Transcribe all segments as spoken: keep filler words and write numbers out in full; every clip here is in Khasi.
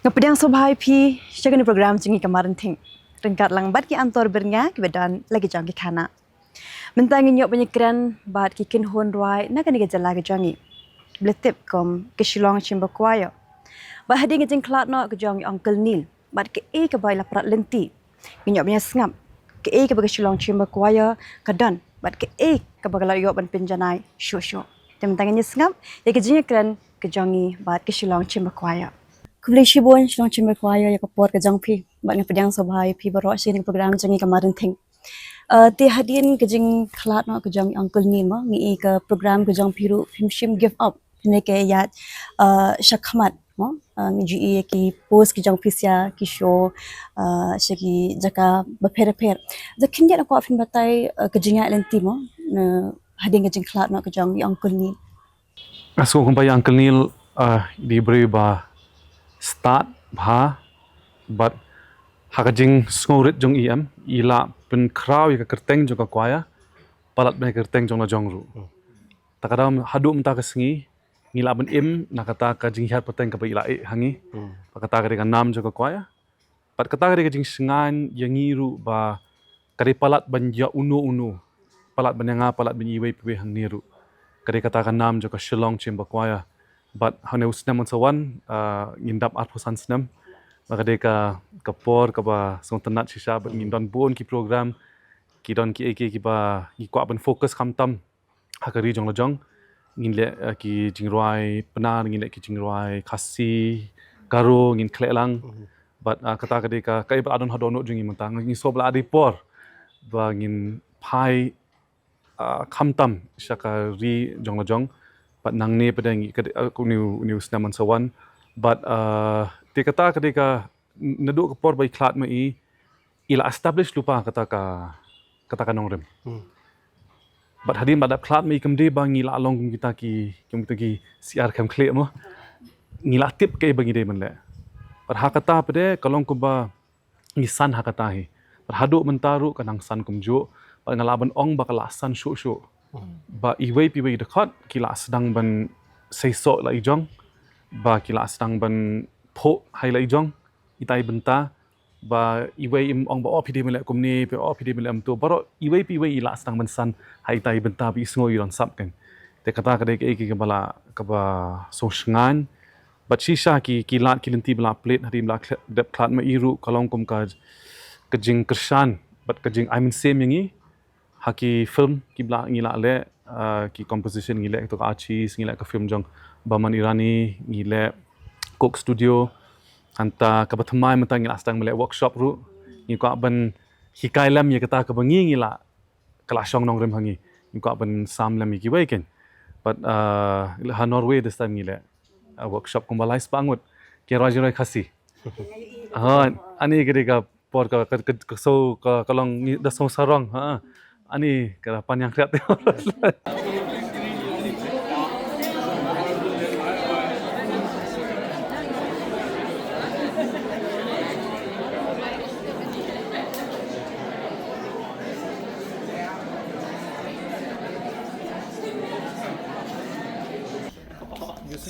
Nga pdiang sngewbha ïa phi sha kane ka program jong ngi ka Marenthing. Ryngkat lang bad ki antor byrngia kiba don la ki jong ki khana. Mynta ngin ïoh ban ïakren bad ki kynhun rwai na kane ka jylla ka jong ngi, ba la tip kum ka Shillong Chamber Choir. Bad hadien ka jingkhlad noh ka jong i Uncle Neil bad kaei kaba i la prat lynti, ngin ïoh ban ïa sngap kaei kaba ka Shillong Chamber Choir ka don bad kaei kaba ka la ïoh ban pynjanai shuh shuh. Te mynta ngin ïa sngap ïa ka jingïakren ka jong ngi bad ka Shillong Chamber Choir. Khublei shibun Shillong Chamber Choir ïa ka por ka jong phi bad nga pdiang sngewbha ïa phi baroh sha kane ka program jong ngi ka Marenthing. Uh, te hadien ka jingkhlad noh ka jong i Uncle Neil mo, ngi i ka program ka jong phi ruh phim shym give up. Phi ne ka ïaid uh, shakhmat mo, uh, ngi ju i ki post ki jong phi sha ki show, uh, sha ki jaka bapher bapher. Te khyndiat nga kwah phin batai uh, ka jingïaid lynti mo na hadien ka jingkhlad noh ka jong i Uncle Neil. Nga sngew kumba i Uncle Neil, uh, i dei i briew ba stad bha bad ha ka jingsngewrit jong i em, i la pynkhraw ïa ka kyrteng jong ka choir palat ban ïa ka kyrteng jong la jong ruh. Ta ka daw haduh mynta ka sngi ngi lah ban im na kata ka jinghiar pateng kaba i la ïeh ha ngi. Bad kata ka dei ka nam jong ka choir. Bad kata ka dei ka jingshngaiñ ïa ngi ruh ba ka dei palat ban ïa uno uno, palat ban ïa nga, palat ban ïa iwei pa iwei hangne ruh. Ka dei kata ka nam jong ka Shillong Chamber Choir. Bad hangne u snem un sa wan, ah, ngin dap arphew san snem. Bad ka dei ka, ka por kaba sngewtynnat shisha bad ngin don bun ki program, ki don kiei kiei kiba ngi kwah ban focus khamtam ha ka ri jong la jong. Ngin leh, eh, ki jingrwai Pnar, ngin leh ki jingrwai Khasi, Garo, ngin khleh lang. Bad, ah, kata ka dei ka, kaei ba la don haduh noh jong ngi mynta. Ngi sngew ba la dei por ba ngin phai, ah, khamtam sha ka ri jong la jong. Bad nangne pat ngi ka dei, ah, une u, une u snem un sa wan. Bad, ah, te kata ka dei ka, naduh ka por ba i khlad ma i, i la establish lypa kata ka, kata ka nongrim. Bad hadien ba dap khlad ma i kam dei ba ngi la long kum kita ki, kum kita ki siar khem khlieh mo. Ngi la tip kaei ba ngi dei ban leh. Bad ha kata pat ka long kumba ngi san ha kata hi. Bad haduh mynta ruh ka nang san kumjuh. Bad nga lah ban ong ba ka la san shuh shuh. Ba iwei pa iwei i dkhot ki la sdang ban seisoh la i jong. Ba ki la sdang ban phuh ha i la i jong. Ita i bynta. Ba iwei im ong ba, oh, phi dei ban leh kumne, phi, oh, phi dei ban leh kumto. Baroh iwei pa iwei i la sdang ban san ha ita i bynta ba i sngew i don sap kan. Te kata ka dei kaei kaei kaba la, kaba sngewshngaiñ. Bad shisha ki, ki lad ki lynti ba la plie hadien ba la khlad, dep khlad ma i ruh ka long kum ka, ka jingkyrshan bad ka jingai mynsiem ïa ngi. Ha ki film kiba la ngi la leh, ah, ki composition ngi leh, kato ka Archies, ngi leh ka film jong Boman Irani, ngi leh Coke Studio. Hangta kaba thymmai mynta ngi la sdang ban leh workshop ruh. Ngi kwah ban hikai lem ïa kata kaba ngi ngi la, ka la shong nongrim ha ngi. Ngi kwah ban sam lem ïa kiwei kan. Bad, ah, ha Norway this time ngi leh, ah, workshop kumba lai spah ngut. Ki roi jingroi Khasi. Ha, ani ka dei ka por ka, ka, ka, ka sngew ka, ka long ngi da sngew sarong, ha. Ani ka da pan ïang khriat.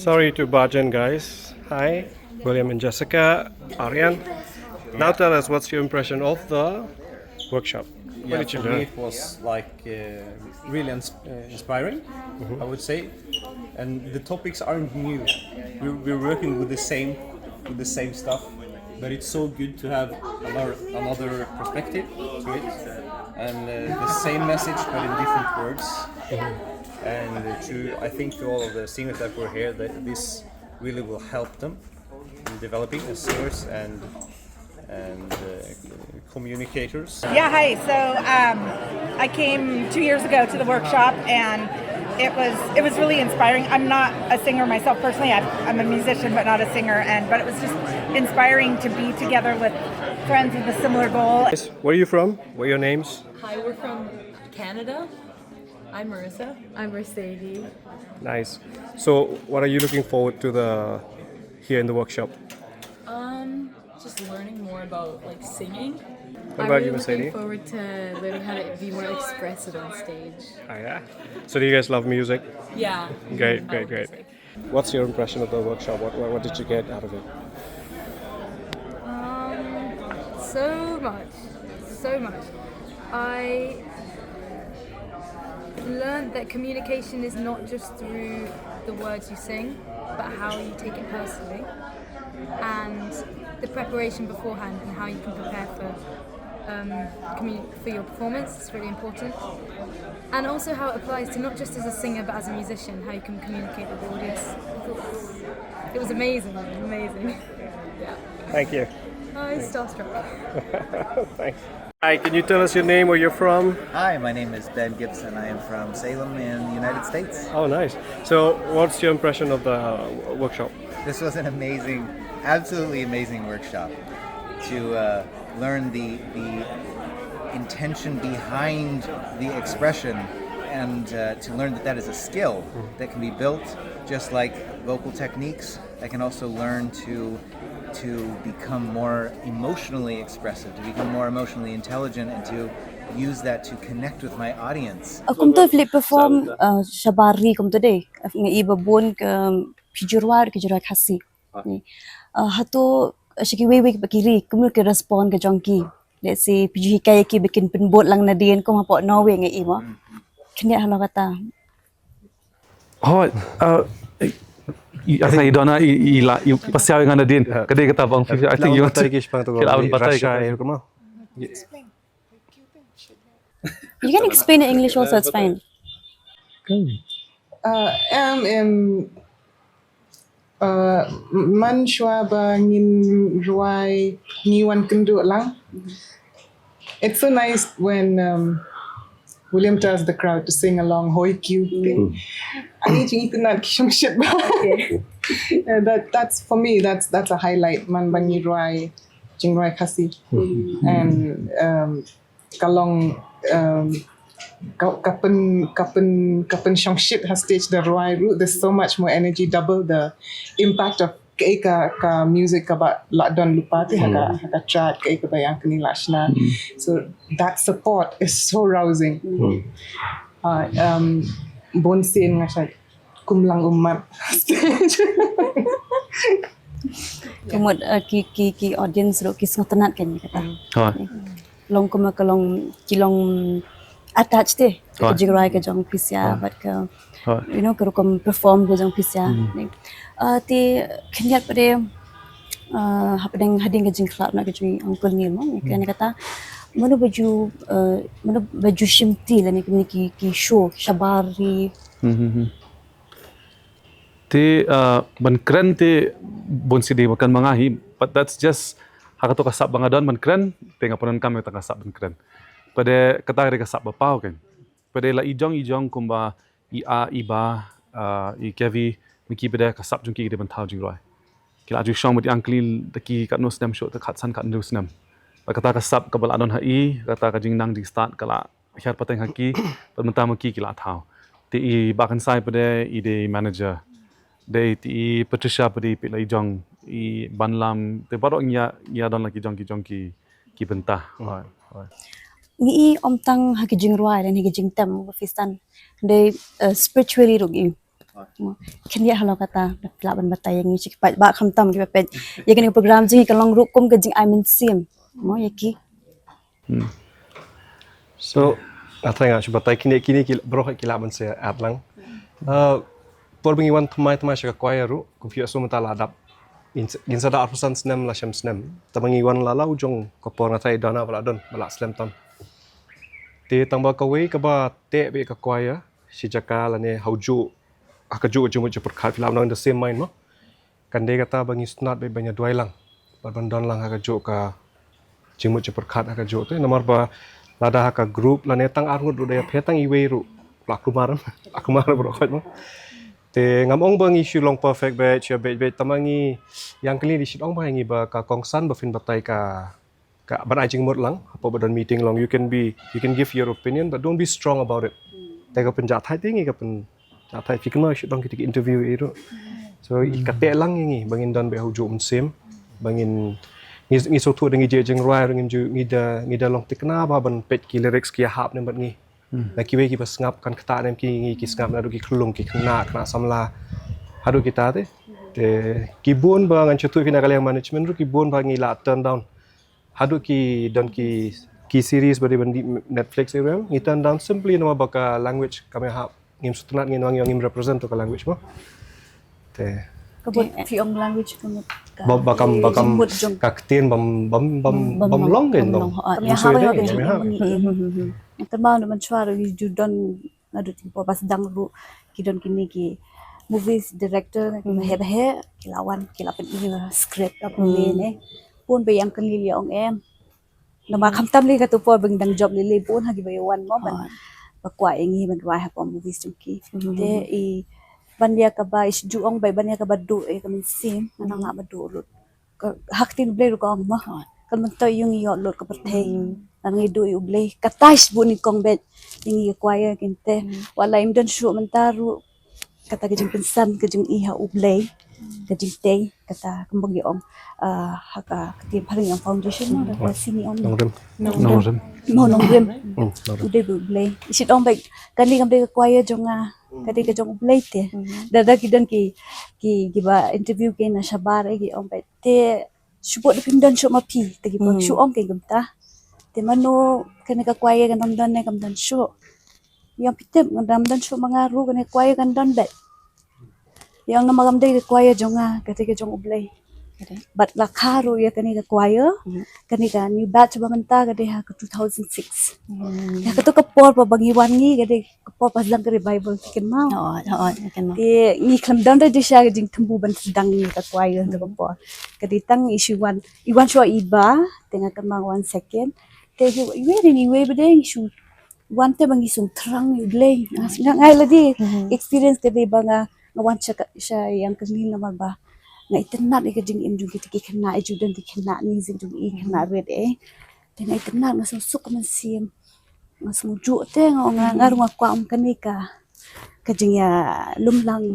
Sorry to barge in, guys. Hi, William and Jessica, Aryan. Now tell us, what's your impression of the workshop? What Yeah, did you for me learn? It was like, uh, really ins- uh, inspiring, I would say. And the topics aren't new. We're, we're working with the same, with the same stuff, but it's so good to have another, another perspective to it, and, uh, the same message but in different words. And, uh, to, I think, to all of the singers that were here, that this really will help them in developing as singers and, and, uh, communicators. Yeah, hi. So, um, I came two years ago to the workshop, and it was, it was really inspiring. I'm not a singer myself personally. I've, I'm a musician, but not a singer. And, but it was just inspiring to be together with friends with a similar goal. Where are you from? What are your names? Hi, we're from Canada. I'm Marissa. I'm Mercedes. Nice. So, what are you looking forward to the here in the workshop? Um, just learning more about, like, singing. What about you, Mercedes? I'm really looking forward to learning how to be more expressive on stage. Oh, yeah? So do you guys love music? Yeah. Great, great, great. What's your impression of the workshop? What, what, what did you get out of it? Um, so much, so much. I learned that communication is not just through the words you sing, but how you take it personally, and the preparation beforehand and how you can prepare for um, commu- for your performance. It's really important, and also how it applies to not just as a singer but as a musician, how you can communicate with the audience. I thought it was, it was amazing, amazing. Yeah. Thank you. I'm starstruck. Thanks. Hi, can you tell us your name, where you're from? Hi, my name is Ben Gibson. I am from Salem in the United States. Oh, nice. So, what's your impression of the uh, workshop? This was an amazing, absolutely amazing workshop to uh, learn the, the intention behind the expression and uh, to learn that that is a skill that can be built just like vocal techniques. I can also learn to to become more emotionally expressive, to become more emotionally intelligent, and to use that to connect with my audience. Kumta Philip perform uh, shabar ri kumta dei. Nga i ba bun ke phi ju rwai, ki ju rwai Khasi. Ni. Uh, hato uh, sha kiwei wei ba ki ri, kumno ki respond ka jong ki? Let's say phi ju hikai ki ba kin pynbud lang nadien kum hapoh Norway nga i mo. Khyndiat halor kata. Hooid, uh, i- asa i dona i i la i pasiaw nga nadien. Ka dei kata ba ong phi, I think you want to. Ki la ban batai Russia ka. Ïa kumno. You can explain in English also, it's fine. Uh, em em uh, man shuwa ba ngin rwai ngi wan kynduh lang. It's so nice when um, William tells the crowd to sing along Hoi Kiu thing. Ani jing itynnad ki shongshit ba. Yeah, that that's for me. That's that's a highlight. Man ba ngi rwai jingrwai Khasi and um, ka long um, ka, ka pyn ka pyn ka pynshongshit ha stage da rwai ruh. There's so much more energy, double the impact of kaei ka ka music kaba la don lypa te ha ka ha ka chart, kaei kaba ïa kane la shna. So that support is so rousing. Uh, um, bun sien nga shait kum lang ummat stage. Ka mut uh, ki ki ki audience ruh ki sngewtynnat kan kata. Long kumba ka long ki long attached te ka jingrwai ka jong phi sha bad ka you know ka rukom perform ka jong phi sha. Te khyndiat pat de hapdeng hadien ka jingkhlad na ka jong Uncle Neil mo, kane kata mano ba ju mano ba ju shim ti lane kine ki ki show shabar ri. Te ban kren te bun sidi ba kren ma nga hi, but that's just ha kato ka sap ba nga don ban kren. Te nga pyndonkam ïa kata ka sap ban kren. Pat de kata ka dei ka sap ba paw kan. Pat de la i jong i jong kumba i A, i Ba, i Kevi, ma ki pat de ka sap jong ki ka dei ban thaw jingrwai. Ki la ju shong bad i Uncle Neil da ki katno snem shuh, te khatsan khathynriew snem. Bad kata ka sap kaba la don ha i, kata ka jingnang jingstad ka la hiar pateng ha ki, bad mynta ma ki ki la thaw. Te i Bah Khynsai pat de i dei manager. Dei te i Patricia pat de i peit la i jong i Banlam, te baroh ngi ïa ngi ïa don la ki jong ki jong ki ki bynta. Ngi i ym tang ha ki jingrwai lane ha ki jingtem ba phi san. Dei spiritually ruh ngi i. Khyndiat halor kata, lah ban batai ïa ngi shi ki paidbah khamtam kiba peit ïa kane ka program jong ngi, ka long ruh kum ka jingai mynsiem mo ïa ki. So nga tharai nga shu batai kine kine ki baroh ki lah ban sa add lang. Por ba ngi wan thymmai thymmai sha ka choir ruh, kum phi ïohsngew mynta la dap, ngin sa da arphew san snem la shem snem. Tang ba ngi wan la la u jong ka por, nga tharai dona ba la don ba la slem tam. Te tang ba kawei kaba teh beit ka choir shi jaka lane ha u juh, ha ka juh ka jingmut jingpyrkhat, phi lah ban ong in the same mind mo. Kan dei kata ba ngi sngewtynnat beit ban ïa duwai lang bad ban don lang ha ka juh ka jingmut jingpyrkhat ha ka juh te, namar ba lada ha ka group lane tang arngut ruh da ïapher tang iwei ruh la kulmar, la kulmar baroh khoit mo. Te ngam ong ba ngi shu long perfect beit, shu beit beit, tang ba ngi, ïa kane dei shu ong ba ngi ba ka kongsan ba phin batai ka ka ban ai jingmut lang hapoh ba don meeting long, you can be, you can give your opinion but don't be strong about it. Te ka pynjah thait te ngi, ka pynjah thait, phi kynmaw shu dang kita ki interview i ruh. So i ka teh lang ïa ngi ba ngin don beit ha u juh mynsiem, ba ngin Ngi ngi sngewthuh da ngi jied jingrwai ruh ngim ju ngi da ngi da long thikna ba ban peit ki lyrics ki hap ne bad ngi. Na kiwei kiba sngap kan ktah ne ki ngi ki sngap naduh ki khyllung ki khynnah khynnah samla. Haduh kita te. Te ki bun ba ngan sngewthuh phi na ka liang management ruh ki bun ba ngi la turn down. Haduh ki don ki ki series ba dei ban dih Netflix area ngi turn down simply namar ba ka language kam ïahap. Ngim sngewtynnat ngin ong ngim represent to ka language mo. Te Ka bot phi ong language ka mut ka ba ba kam ba kam jingmut jong ka ktien bam bam bam bam long ken bam dong. Long, ha. Kam ïahap ïa ka jingmut. Ka mut namar shuwa ruh ju don naduh ki por ba sdang ruh ki don kine ki movies director kiba heh ba heh ki la wan ki la pyni script ka pule ne. Bun ba ïa kylli ïa ong em. Namar khamtam lei katu por ba ngi dang jop lei lei bun ha kiba ïa wan mo ban ba kwah ïa ngi ban rwai ha ka movies jong ki. Te i ban ïa kaba i shu ong ba ban ïa kaba duh ïa ka mynsiem ngan ong la ba duh lut. Ka ha ktien U Blei ruh ka ong mo. Kan myntoi ïa ngi ïoh lut ka pyrthei. Ngan ngi duh ïa U Blei. Kata i shu bun i kong bet ïa ngi ïa kwah ïa kinte. Wat la im don shuh mynta ruh kata ka jingpynsan ka jingïeit ha U Blei ka jingtei kata kumba ngi ong ah, ha ka ktien phareng ong foundation no da ka sini ong Nongrim. Nongrim. mo nongrim Hmm, nongrim. U dei ba U Blei. Shit ong ba kane kam dei ka kwaya jong nga ka dei ka jong U Blei te. Da da ki don ki ki ki ba interview ki na shabar eh, ki ong ba te shu bot da phim don shuh ma phi te ki ba shu ong ki kumta. Te mano kane ka kwaya kan don ne kam don shuh. Ïa phi tip ngan dam don shuh ma nga ruh kane ka kwaya kan don bet. Ïa nga ma kam dei ka kwaya jong nga ka dei ka jong U Blei. Bad la kha ruh ïa kane ka kwaya kane ka new batch ba mynta ka dei ha ka two thousand six. Ïa katu ka por ba ba ngi wan ngi ka dei ka por ba sdang ka revival ki kynmaw. Oh, oh, kan ma. Te ngi khlem don da dei sha ka jingthymbu ban sdang ïa ka kwaya katu ka por. Ka dei tang i shu wan i wan shuwa i ba te nga kynmaw wan second. Te i wei rin i wei ba dei i shu wan te ba ngi sngewthrang ïa U Blei. Nga nga ngai la dei experience ka dei ba nga nga wan sha ka sha ïa ka ni namar ba nga itynnat ïa ka jingim jong kita ki khynnah i ju don ki khynnah ni jong i khynnah rit eh. Te nga itynnat nga sngewsuk ka mynsiem. Nga sngewjuh te nga nga nga ruh nga kwah ong kane ka ka jingïalumlang.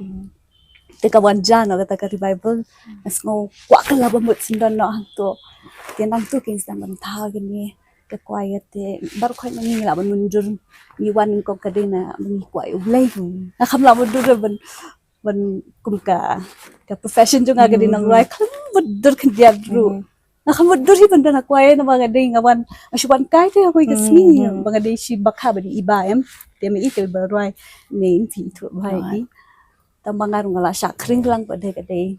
Te ka wan ja no kata ka revival nga sngew kwah kylla ba mut sngewdon noh hangto. Te nangto ki sdang ban thaw kine ka kwaya te baroh khoit ma ngi lah ban mynjur ngi wan nyngkong ka dei na ba ngi kwah ïa U Blei. Nga kham lah mynjur ban ban kum ka ka profession jong nga ka dei nongrwai kham mynjur khyndiat ruh. Nga kham mynjur hi ban don ha kwaya namar nga dei nga wan nga shu wan kai te ha kawei ka sngi ba nga dei shi bakha ba dei i ba em. Te ma i te ba rwai ne in phi i thuh ba i. Tang ba nga ruh nga la shah khring lang ba dei ka dei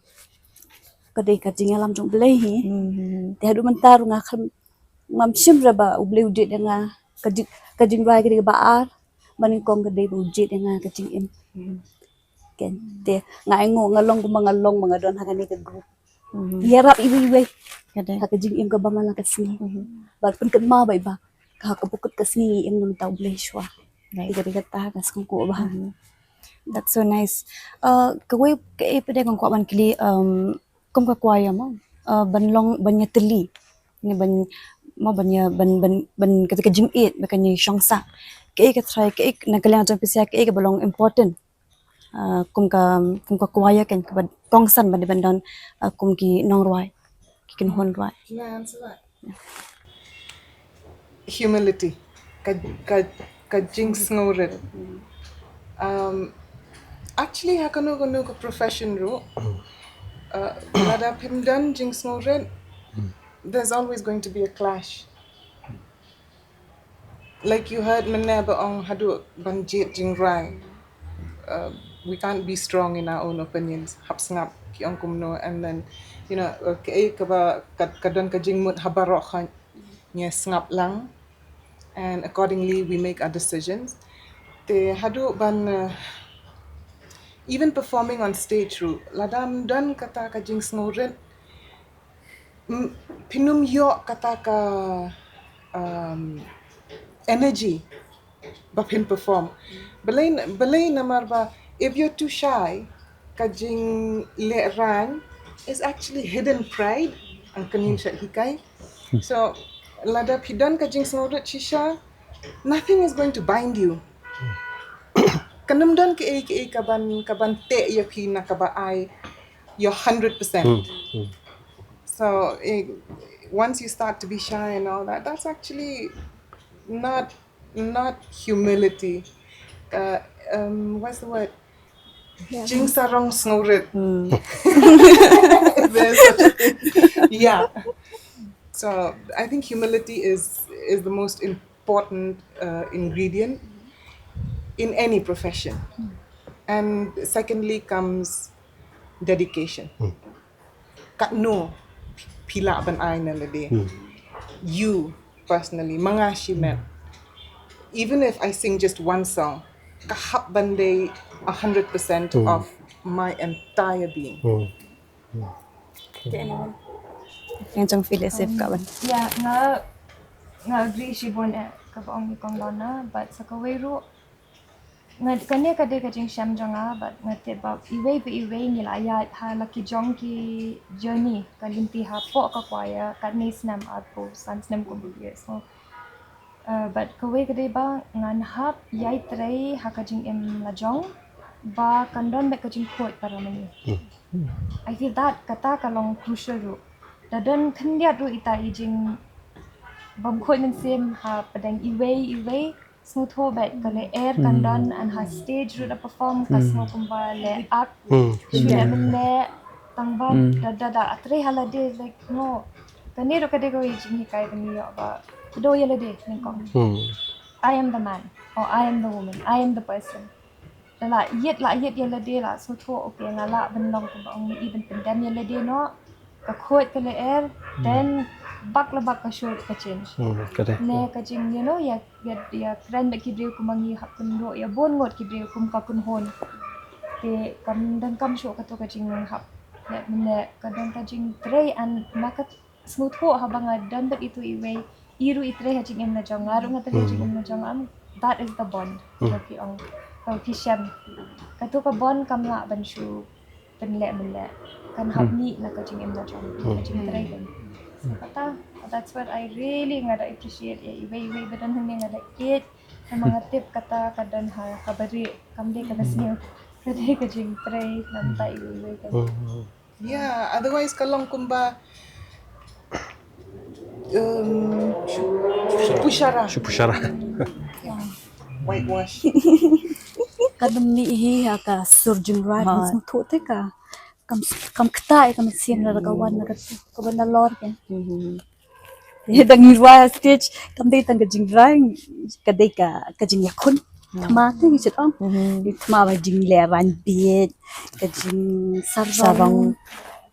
ka dei ka jingïalam jong U Blei hi. Te haduh mynta ruh nga kham ngam shim re ba U Blei u jied ïa nga ka jing ka jingrwai ka dei ba ar ba nyngkong ka dei ba u jied ïa nga ka jingim. Ken te nga ainguh nga long kumba nga long ba nga don ha kane ka group. Ïarap iwei iwei Ka dei. Ha ka jingim kaba man la ka sngi. Bad pynkynmaw ba i ba ka ha kaba kut ka sngi ngi im na bynta U Blei shuwa. Te ka dei kata ka sngewkuh ba. That's so nice. Uh, kawei kaei pat de kong kwah ban kylli um, kum ka kwaya mo uh, ban long ban ïatylli ne ban mo ban ïa ban ban ban kata ka jingïeit ba kan ïa shong sah kaei ka trai kaei na ka liang jong pisa kaei kaba long important uh, kum ka kum ka kwaya kan kaba kongsan ban ban don uh, kum ki nongrwai ki kynhun rwai. Can I answer that? Humility. Ka, ka, ka jingsngewrit. Um, actually, ha kano kano ka profession ruh, uh, lada phim don jingsngewrit, there's always going to be a clash. Like you heard mynne ba ong haduh ban jied jingrwai. Uh, we can't be strong in our own opinions. Hap sngap ki ong kumno and then you know uh, kaei kaba ka, ka don ka jingmut ha baroh kha ngi sngap lang and accordingly we make our decisions. Te haduh ban uh, even performing on stage ruh lada ym don kata ka jingsngewrit phin ym ïoh kata ka um, energy ba phin perform. Balei balei namar ba if you're too shy ka jinglehrain is actually hidden pride ang kan ïa sha hikai. So lada phi don ka jingsngewrit shisha nothing is going to bind you. Kan ym don kaei kaei kaban kaban teh ïa phi na kaba ai your hundred percent. So eh, Once you start to be shy and all that, that's actually not not humility. Uh, um, what's the word? Jingsarong sngewrit. There's such a thing. Yeah. So I think humility is is the most important uh, ingredient in any profession. And secondly comes dedication. Katno phi lah ban ai na lade. You personally, ma nga shimet. Even if I sing just one song, ka hap ban dei a hundred percent of my entire being. Yang jong phi le sip ka ban. Ya, nga nga agree shibun eh kaba ong i Kong Lorna, but sa kawei ruh nga kane ka dei ka jingshem jong nga, but nga tip ba iwei pa iwei ngi la ïaid ha la ki jong ki journey, ka lynti hapoh ka choir, katne snem arphew san snem kumba ïa so. Uh, but kawei ka dei ba ngan hap ïai trei ha ka jingim la jong ba kan don bad ka jingkhuid para mani. I feel that kata ka long crucial ruh. Da don khyndiat ruh ita i jing bam khuid mynsiem ha pdeng iwei iwei, sngewthuh bad ka lyer kan don, and ha stage ruh da perform ka sngew kumba leh ak. Shu leh mynleh tang ba da da da trei ha lade, like, no. Kane ruh ka dei kawei jinghikai ba ngi ïoh ba kdew ïa lade nyngkong. I am the man or I am the woman, I am the person. Da la ïit, la ïit ïa lade, la sngewthuh, okay, nga lah ban long kumba ong i, ban pyndem ïa lade noh. Ka khuid ka lyer, then bak la bak ka shuh ka change. Ka dei. Ne ka jing, you know, ïa ïa ïa kren bad ki briew kumba ngi hap kynduh ïa bun ngut ki briew kum ka kynhun. Te kam donkam shuh kato ka jinghap leh mynleh, ka don ka jingtrei, and ma ka sngewthuh haba nga don bad itu iwei, i ruh i trei ha jingim la jong nga, ruh nga trei ha jingim la jong nga. That is the bond. Ka ki ong, ka ki shem. Kato ka bond kam lah ban shu pynleh mynleh, kan hap mih na ka jingim la jong, ka jingtrei kan. So kata, that's what I really nga da appreciate ïa iwei iwei ba don hangne, nga da ïeit. Namar nga tip kata ka don ha, ha barieh, kam dei ka la sniew. Ka dei ka jingtrei na bynta iwei iwei kan. Yeah, otherwise ka long kumba um, shu- shu pushara. Shu pushara. Whitewash. Ka dum ni hi ha ka sur jingrwai, ha, sngewthuh te ka kam kam kta, kam sien la ka wan na ka ka wan na lor ke. Te da ngi rwai stage, kam dei tang ka jingrwai, ka dei ka ka jingïakhun. Thma te ngi chet ong. Thma ba jingleh rang biet, ka jingsarong,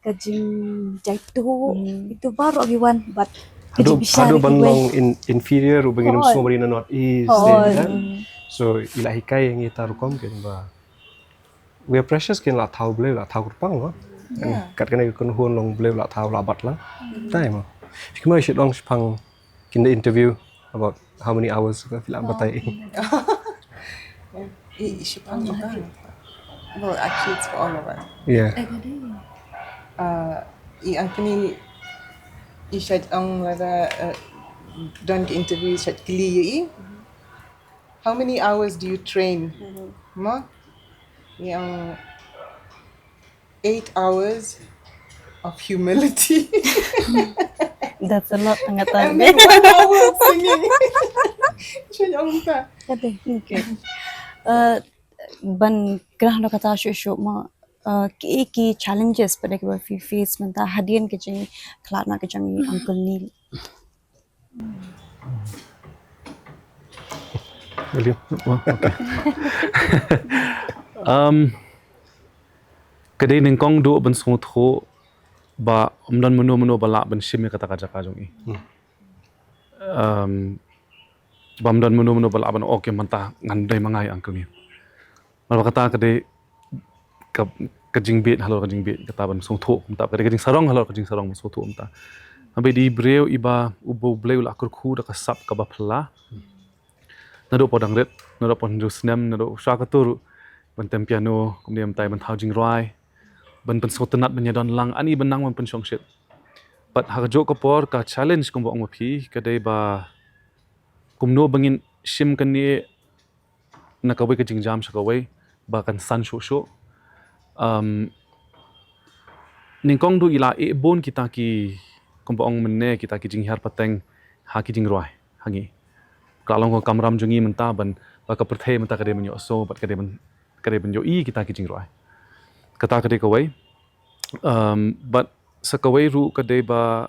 ka jingjaituh. Itu baroh ki wan bad ka Haduh jingbishar haduh ki ban wei. Long in, inferior ruh ba ngin ym sngew ba ngin not easy. So i la hikai ïa ngi ta rukom kan ba we are precious, kin la thaw Blei, la thaw kyrpang mo. Kat kane ka kynhun long Blei la thaw la bat lang. Tai mo. Phi kynmaw shet ong shaphang kin da interview about how many hours ka phi la batai. I, i shaphang ita. Well, actually, it's for all of us. Yeah. Uh, i angkini i shet ong lada uh, don ki interview shet kylli ïa i. How many hours do you train? Mo? Ïa ong eight hours of humility. That's a lot, nga ta. And then one hour of singing. Shet ong ta. Kate. Okay. Uh, ban kra lo kata shu shu ma uh, ki ki challenges pada ki ba phi face mynta hadien ki jingkhlad na ki jong Uncle Neil. William. Oh, okay. Um, ka dei nyngkong duh ban sngewthuh ba ym don mano mano ba lah ban shim ïa kata ka jaka jong i. Um, ba ym don mano mano ba lah ban, okay, mynta ngan dei ma nga ïa Uncle Neil. Namar kata ka dei ka, ka jingbit halor ka jingbit, kata ban sngewthuh mynta, ka dei ka jingsarong halor ka jingsarong ban sngewthuh mynta. Haba i dei briew iba uba U Blei u la kyrkhu da ka sap kaba phylla. Naduh pdeng rit, naduh pdeng snem, naduh sha ka tur ban tem piano, kumne mynta ban thaw jingrwai, ban pynsngewtynnat ban ïadon lang, ani ban nang ban pynshongshit. But ha kajuh ka por ka challenge kumba ong ma phi, ka dei ba kumno ba ngin shim kane na kawei ka jingjam sha kawei ba kan san shuh shuh. Um, nyngkong duh i la ïeh bun kita ki kumba ong mynne kita ki jinghiar pateng ha ki jingrwai ha ngi. Ka long ka kamram jong ngi mynta ban ba ka pyrthei mynta ka dei ban ïohsngew bad ka dei ban ka dei ban ïohi kita ki jingrwai. Kata ka dei kawei. Um, bad sa kawei ruh ka dei ba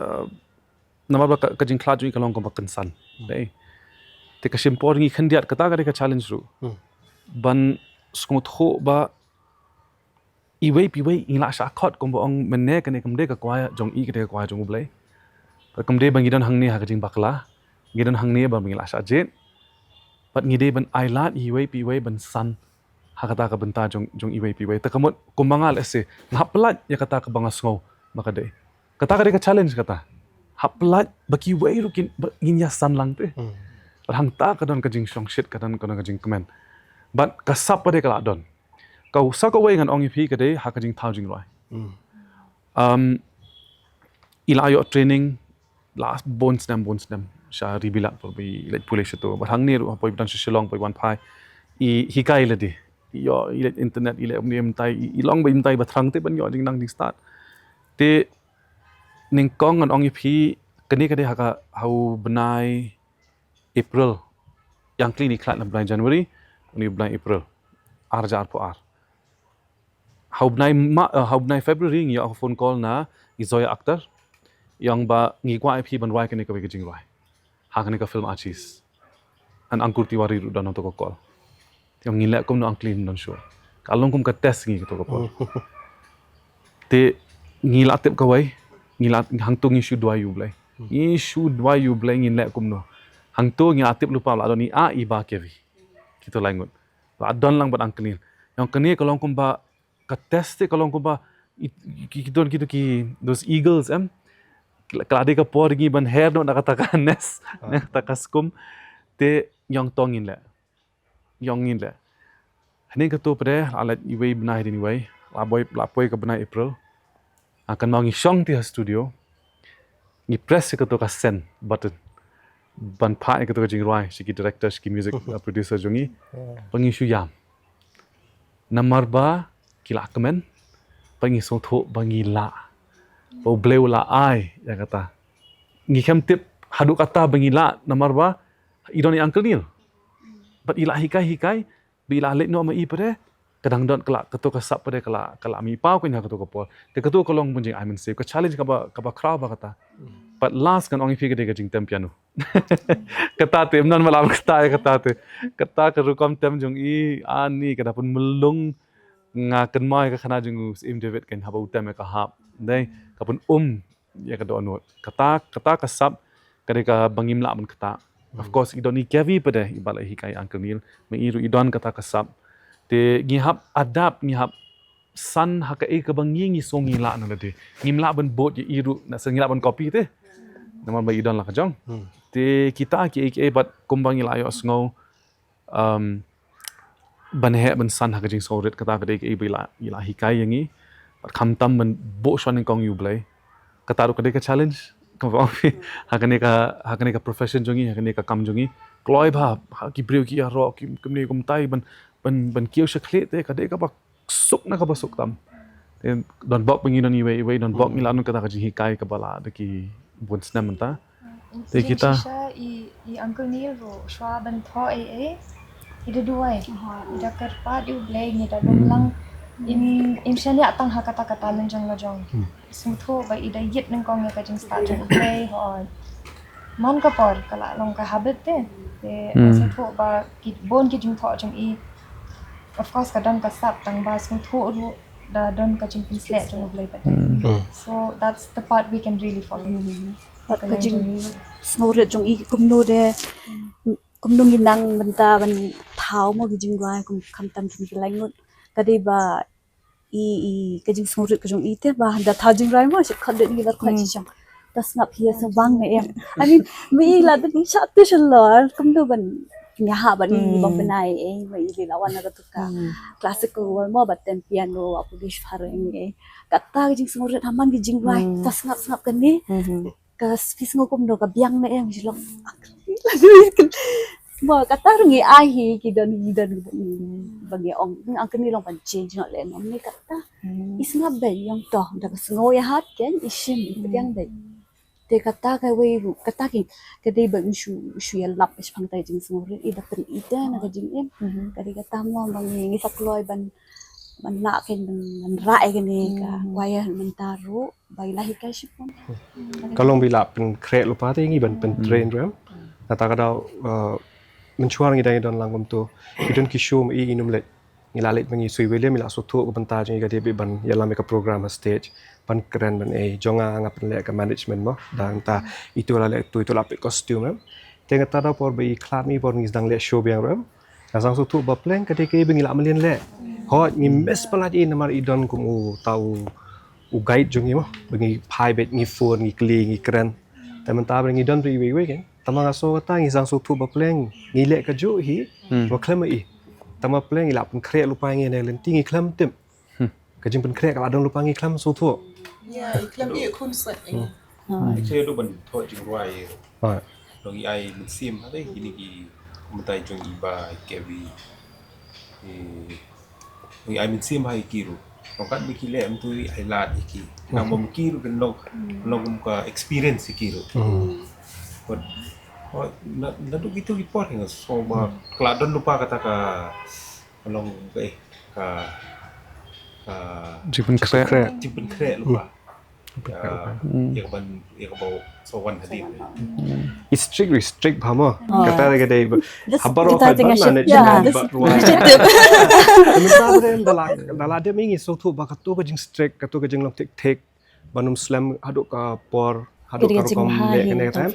uh, namar ba ka, ka jingkhlad jong ngi ka long kumba kynsan. Dei. Te ka shim por ngi khyndiat kata ka dei ka challenge ruh. Ban sngewthuh ba iwei pa iwei ngi la shah khot kumba ong mynne kane kam dei ka kwai jong i ka dei ka kwai jong U Blei. Bad kam dei ba ngi don hangne ha ka jingbakla. Ngi don hangne ba ngi la shah jied. Bad ngi dei ban ailad iwei pa iwei ban san ha kata ka bynta jong jong iwei pa iwei. Te ka mut kumba nga lehse nga hap pyllait ïa kata kaba nga sngew ba ka dei. Kata ka dei ka challenge kata. Hap pyllait ba kiwei ruh kin ba ngin ïa san lang te. Bad hangta ka don ka jingshongshit ka don ka don ka jingkmen. Bad ka sap ka dei ka la don. Ka sa kawei ngan ong ïa phi ka dei ha ka jingthaw jingrwai. Um, i la ïoh training la bun snem bun snem sha Ribilat por ba i leit pule shato. Bad hangne ruh por i dang sha Shillong por i wan phai i hikai lade. I ïoh i leit internet i leit umne mynta i, i long ba i mynta i ba thrang te ban ïoh jingnang jingstad. Te nyngkong ngan ong ïa phi kane ka dei ha ka ha u bnai April. Ïa nga khlem i khlad na bnai January, une u bnai April. Ar hajar arphew ar. Ha u bnai ma, uh, ha u bnai February ngi ïoh phone call na i Zoya Akhtar. Ïa ong ba ngi kwah ïa phi ban rwai kane kawei ka jingrwai. Ha kane ka film Achies. An Ankur Tiwari ruh don ha kato ka call. Te ong ngin leh kumno Uncle Neil don shuh. Ka long kum ka test ngi kato ka por. Te ngi la tip kawei, ngi la hangto ngi shu duwai ïa U Blei. Ngi shu duwai ïa U Blei ngin leh kumno. Hangto ngi la tip lypa la don i a i ba Kevi. Kito lai ngut. La don lang bad Uncle Neil. Ïa ong kane ka long kumba ka test te ka long kumba i, i, ki, ki don kito ki those eagles em. Ka la dei ka por ngi ban her noh na kata ka nest, na kata ka skum. Te ïa ong to ngin leh. Ïa ong ngin leh. Hangne kato pat la leit iwei bnai hadien iwei. La poi la poi ka bnai April. Nga kynmaw ngi shong te ha studio. Ngi press ïa kato ka send button. Ban phah ïa kato ka jingrwai sha ki director sha ki music uh, producer jong ngi. Ba ngi shu ïam. Namar ba ki la kmen ba ngi sngewthuh ba ngi lah. Ba U Blei u la ai ïa kata. Ngi khlem tip haduh kata ba ngi lah namar ba i don i Uncle Neil. Bad i la hikai hikai ba i la leit noh ma i pat ka dang don ka la kato ka sap pat ka la ka la mih paw kane ha kato ka por. Te kato ka long bun jingai mynsiem ka challenge kaba kaba khraw ba kata. Bad last ngan ong ïa phi ka dei ka jingtem piano. Kata te ym don ba la kata ïa kata te. Kata ka rukom tem jong i ani ka da pynmlung nga kynmaw ïa ka khana jong u Syiem David kan haba u tem ïa ka harp. Dei ka pynum ïa ka dohnud. Kata kata ka sap ka dei kaba ngim lah ban kata. Of course i don i Kevi pat i ba la hikai Uncle Neil. Ma i ruh i don kata ka sap. Te ngi hap adapt ngi hap san ha kaei kaba ngi ngi sngew ngi lah na lade. Ngim lah ban bud ïa i ruh na sa ngi lah ban copy te. Namar ba i don la ka jong. Te kita kiei kiei bad kumba ngi la ïohsngew um, ban heh ban san ha ka jingsngewrit kata ka dei kaei ba i la i la hikai ïa ngi. Bad khamtam ban buh shwa nyngkong ïa U Blei. Kata ruh ka dei ka challenge. Kumba ong phi ha kane ka ha kane ka profession jong ngi ha kane ka kam jong ngi. Kloi bha ha ki briew ki ïaroh ki kumne kumtai ban ban ban kiew sha khlieh te ka dei kaba suk na kaba suk tam. Te don bok ba ngi don iwei iwei don bok ngi la don kata ka jinghikai kaba la da ki bun snem mynta. Te kita shisha i i Uncle Neil ruh shwa ban thoh ei ei i da duwai i da kyrpad ïa U Blei ngi da lum lang. Im im shaniah tang ha kata ka talent jong la jong. Sngewthuh ba i da ïit nyngkong ïa ka jingstad jong U Blei hooid. Man ka por ka la long ka habit te. Te sngewthuh ba ki bun ki jingthoh jong i. Of course ka don ka sap tang ba sngewthuh ruh da don ka jingpynsleh jong U Blei pat. So that's the part we can really follow. Pat ka jingsngewrit jong i kumno de kumno ngi nang mynta ban thaw mo ki jingrwai kum khamtam ki lai ngut ka dei ba i i ka jingsngewrit ka jong i te ba da thaw jingrwai mo shi khot de ngi la khot shi shong. Ta sngap hi sa bang ne em. I mean mi la de ngi sha tu shalor kumno ban ngi ha ban ngi bang bnai eh ma i la wan na ka tu ka classical world mo ba tem piano wa pu dish phar eh. Kata ka jingsngewrit ha man ki jingrwai ta sngap sngap kane. Ka phi sngew kumno ka biang ne em shi long. Ba kata ruh ngi ai hi ki don, ki don ba ngi ong, ang kani long ban change noh leh, ym ne kata. I sngap beit, ïong toh da ka sngew ïa hat kein i shim, i pdiang beit. Te kata kawei ruh, kata ki, ka dei ba ngi shu, shu ïalap shaphang kata ka jingsngewrit, i da pynïaid na ka jingim. Ka dei kata mo ba ngi, ngi sa kloi ban, ban lah kein ban, ban rah ïa kane ka choir mynta ruh. Ba i la hikai shibun. Ka long ba i la pynkhreh lypa te ngi ban pyntrain ruh em. Kata ka daw, eh, mynshuwa ngi dang ïa don lang kumto. Ki don ki show ma i, i nym leit. Ngi la leit ma ngi, Sui William i la sngewthuh ka bynta jong ngi, ka dei ban ïalam ïa ka program ha stage, ban kren ban ei. Jong nga, nga pynleh ka management mo. Dang ta itu la leh tu, itu la peit costume em. Te kata daw por ba i khlad ma i por ngi dang leh show biang ruh em. Nga sngewthuh ba pleng ka dei kaei ba ngi la mlien leh. Hooid, ngi miss palat i namar i don kum uta u, u guide jong ngi mo. Ba ngi phai beit, ngi phone, ngi kylli, ngi kren. Te mynta ba ngi don ruh iwei iwei kein. Tangba nga sngew kata ngi sngewthuh ba pleng ngi leh kajuh hi. Ba khlem i. Tangba pleng i la pynkhreh lypa ïa ngi ne lynti, ngi khlem tip. Ka jingpynkhreh ka la don lypa, ngi khlem sngewthuh. Ïa, i khlem ïeh khun swet ïa ngi. Ïa, i khlem ïa ban thoh jingrwai. Long i ai mynsiem ha te kine ki kumta jong i Bah Kevin. I, i ai mynsiem ha ki ruh. Long kat ba ki leh mynta i ai lad ïa ki. Nang ba ki ruh kin long, long kum ka experience ïa ki ruh. But, oh, na, naduh kito ki por nga sngew ba ka la don lypa kata ka, ka long ka, eh, ka, ka jingpynkhreh. Jingpynkhreh lypa. Ïa, ïa ka ban, ïa ka ba sa wan hadien. I strict, i strict bha mo. Kata ka dei ba. Ha baroh ka ban manage, ba ruh. Mynta ba dei da la, da la dep ngi sngewthuh ba kato ka jingstrict, kato ka jinglong thik thik. Ban ym slem haduh ka por, haduh ka rukom leh kane ka time.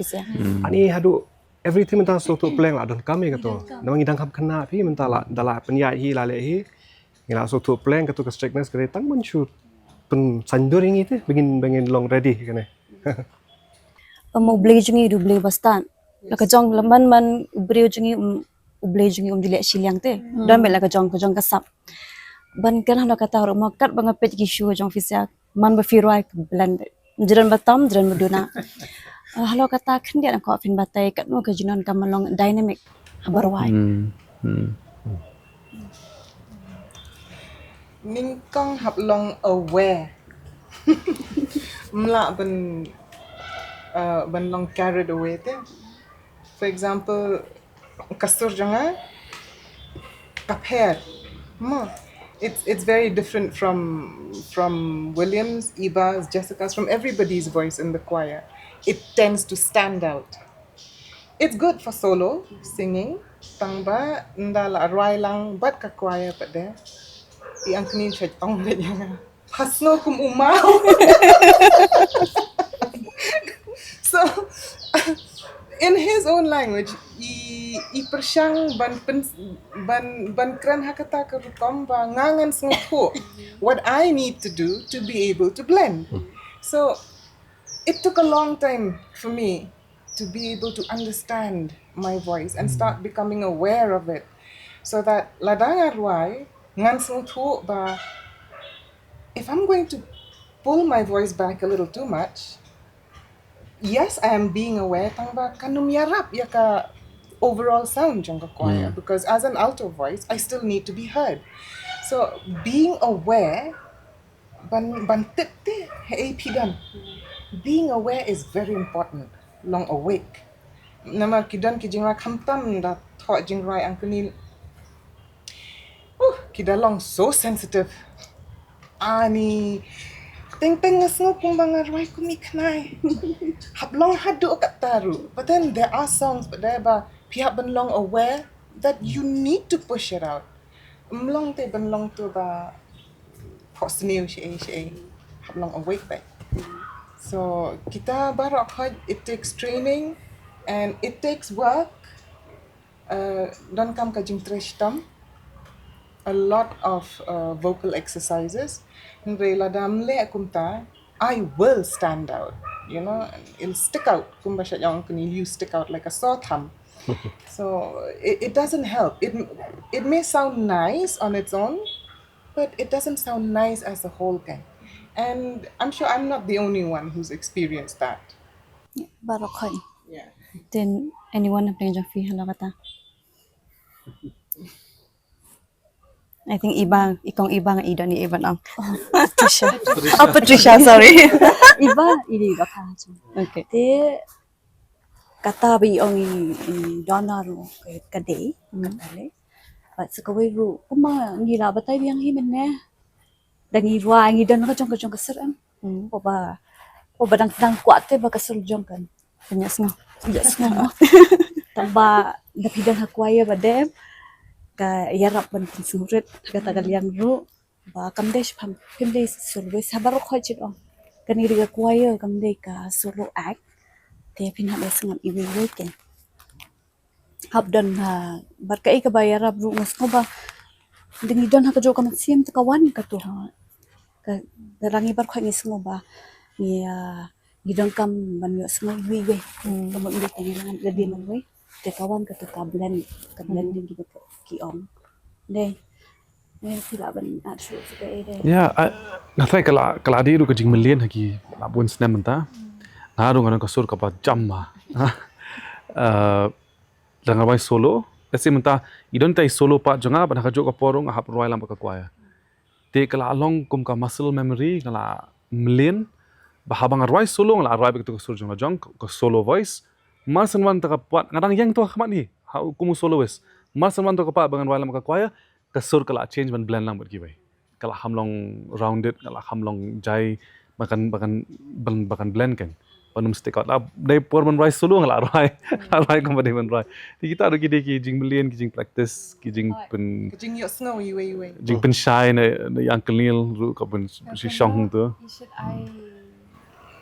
Ani haduh everything mynta sngewthuh pleng la donkam ïa kato. Namar ngi dang kham khynnah phi mynta la, da la pynïaid hi la leh hi. Ngi la sngewthuh pleng kato ka strictness ka dei tang ban shu pynsaindur ïa ngi te, ba ngin, ba ngin long ready kane. Ym, U Blei jong ngi u dei U Blei ba stad. La ka jong lymman man u briew jong ngi, um, U Blei jong ngi um ju leh shiliang te. Don beit la ka jong, ka jong ka sap. Ban kren halor kata ruh mo, katba nga peit ki show jong phi sha, man ba phi rwai ka blend. Jrong ba tam, jrong ba duna. Ah, halor kata khyndiat nga kwah phin batai katno ka jingdonkam ban long dynamic haba rwai. Nyngkong hap long aware. Ym lah ban, uh, ban long carried away te. For example, ka sur jong nga ka pher. Mo, it's, it's very different from, from William's, Eba's, Jessica's, from everybody's voice in the choir. It tends to stand out. It's good for solo singing, tangba ynda la rwai lang bad ka choir pat de, i angknin shet ong beit ïa nga. Pha sngew kum u maw. So, in his own language, i, i pyrshang ban pyn-, ban, ban kren ha kata ka rukom ba nga ngan sngewthuh what I need to do to be able to blend. So, it took a long time for me to be able to understand my voice and start becoming aware of it. So that lada nga rwai, ngan sngewthuh ba if I'm going to pull my voice back a little too much, yes, I am being aware, tangba kan ym ïarap ïa ka overall sound jong ka choir, because as an alto voice, I still need to be heard. So being aware, ban, ban tip te haei phi don. Being aware is very important. Long awake. Namar ki don ki jingrwai khamtam da thoh jingrwai angknin. Uh, ki da long so sensitive. Ani, teng teng nga sngew kumba nga rwai kum i khnai. Hap long haduh katta ruh. But then there are songs, but there ba phi hap ban long aware that you need to push it out. Ym long te ban long to ba phohsniew shaei shaei. Hap long awake beit. So kita baroh khoit, it takes training and it takes work. Uh, donkam ka jingtrei shitom, a lot of, uh, vocal exercises. Hynrei lada ym leh kumta, I will stand out, you know, it'll stick out. Kumba sha ong kane, you stick out like a sore thumb. So it, it doesn't help. It, it may sound nice on its own, but it doesn't sound nice as a whole, kan. And I'm sure I'm not the only one who's experienced that. Baroh khoit. Yeah. Then anyone hapdeng jong phi halor kata? I think Iba, i kong Iba nga i don i Iba nang. Patricia. Oh, Patricia, sorry. Iba, i dei ba ka. Okay. Te kata ba i ong i, i don ruh ka, ka dei, hmm, kata le. But sa kawei ruh, kumba ngi la batai biang hi mynne. Da ngi rwai ngi don ka jong ka jong ka sur em. Hmm. Ko ba, ko ba dang dang kwah te ba ka sur jong kan. Pynïasngew. Pynïasngew. Tang ba da phi don ha choir ba dei ka ïarap ban pynsngewrit kata ka liang ruh. Ba kam dei shaphang phim dei soloist ha baroh khoit jit ong. Kane dei ka choir kam dei ka solo act. Te phin hap ïasngap iwei iwei ke. Hap don ha, bad kaei kaba ïarap ruh nga sngew ba dang i don ha kajuh ka mynsiem te ka wan katu ha. Ka, ka rangi baroh khoit ngi sngew ba ngi, ah, ngi donkam ban ïohsngew iwei iwei. Hmm. Ka mut ngi tang ngi la dei marwei. Te ka wan katu ka blend, ka blend, hmm, dei kiba ki ong. Dei. Ïa, phi lah ban add shuh shuh kaei de. Ïa, ah, nga tharai ka la, ka la dei ruh ka jingmlien ha ki la bun snem mynta. Nga ruh nga don ka sur kaba jam ma. Ah, da nga rwai solo. Lehse mynta i don tei solo part jong nga, bad ha kajuh ka por ruh nga hap rwai lang bad ka choir. Te ka la long kum ka muscle memory, nga la mlien. Ba haba nga rwai solo, nga la rwai bad ka sur jong la jong, ka solo voice. Mar shen wan ta ka part, nga dang ïeng to ha khmat hi, ha kum u soloist. Mar shen wan ta ka part ba ngan rwai lang bad ka choir, ka sur ka la change ban blend lang bad kiwei. Ka la kham long rounded, ka la kham long jai, ba kan, ba kan, ban, ba kan blend kan. Ban ym stick out. La dei por ban rwai solo nga la rwai. La rwai kumba dei ban rwai. Te kita ruh ki dei ki jingmlien, ki jingpractice, ki jingpyn, ka jingïohsngew iwei iwei. Jingpynshai na, na i Uncle Neil ruh ka pyn, shi shong tu. You should ai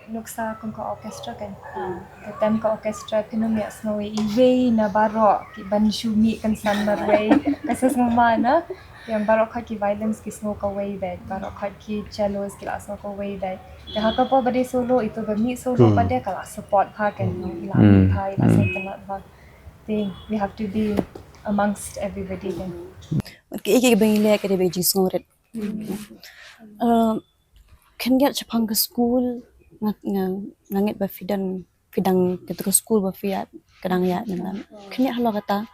nuksa kum ka orchestra kan. Hmm. Ka tem ka orchestra phin ym ïohsngew iwei na baroh ki ban shu mih kynsan marwei. Ka sa sngewma na. Ïa baroh khoit ki violins ki sngew kawei beit, baroh khoit ki cellos ki la sngew kawei beit. Te ha ka por ba dei solo, itu ba mih solo, hmm, pat de ka la support bha kan, i la, hmm, mih bha, i la, hmm, sngewtynnat bha. Te we have to be amongst everybody kan. Bad kaei kaei ba ngi leh ka dei ba jingsngewrit. Hmm. Uh, khyndiat shaphang ka skul, nga, nga, nga ngeit ba phi don, phi dang, kata ka skul ba phi ïaid, ka dang ïaid mynta. Khyndiat halor kata.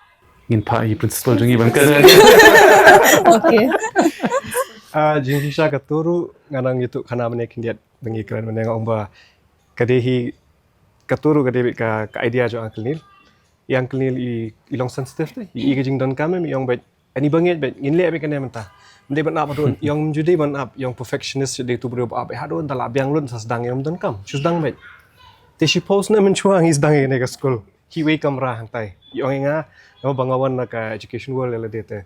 Ngin phah ïa i principal jong ngi ban kren. Okay. Ah, jingshisha katu ruh nga nang ïathuh khana mynne khyndiat ba ngi kren mynne, nga ong ba ka dei hi katu ruh ka dei ka, ka idea jong Uncle Neil. I Uncle Neil i, i long sensitive te. I, i ka jingdonkam em i ong ba ani ba ngeit beit, ngin leh beit kane mynta. Ym dei ban ap haduh, i ong ym ju dei ban ap, i ong perfectionist, dei tu briew ba ap, eh, haduh, ynda la biang lut sa sdang, i ong ym donkam, shu sdang beit. Te shiphew snem mynshuwa ngi sdang ïa kane ka skul. Kiwei kamra hangtai. I ong ïa nga, namar ba nga wan na ka education world ïa lade te.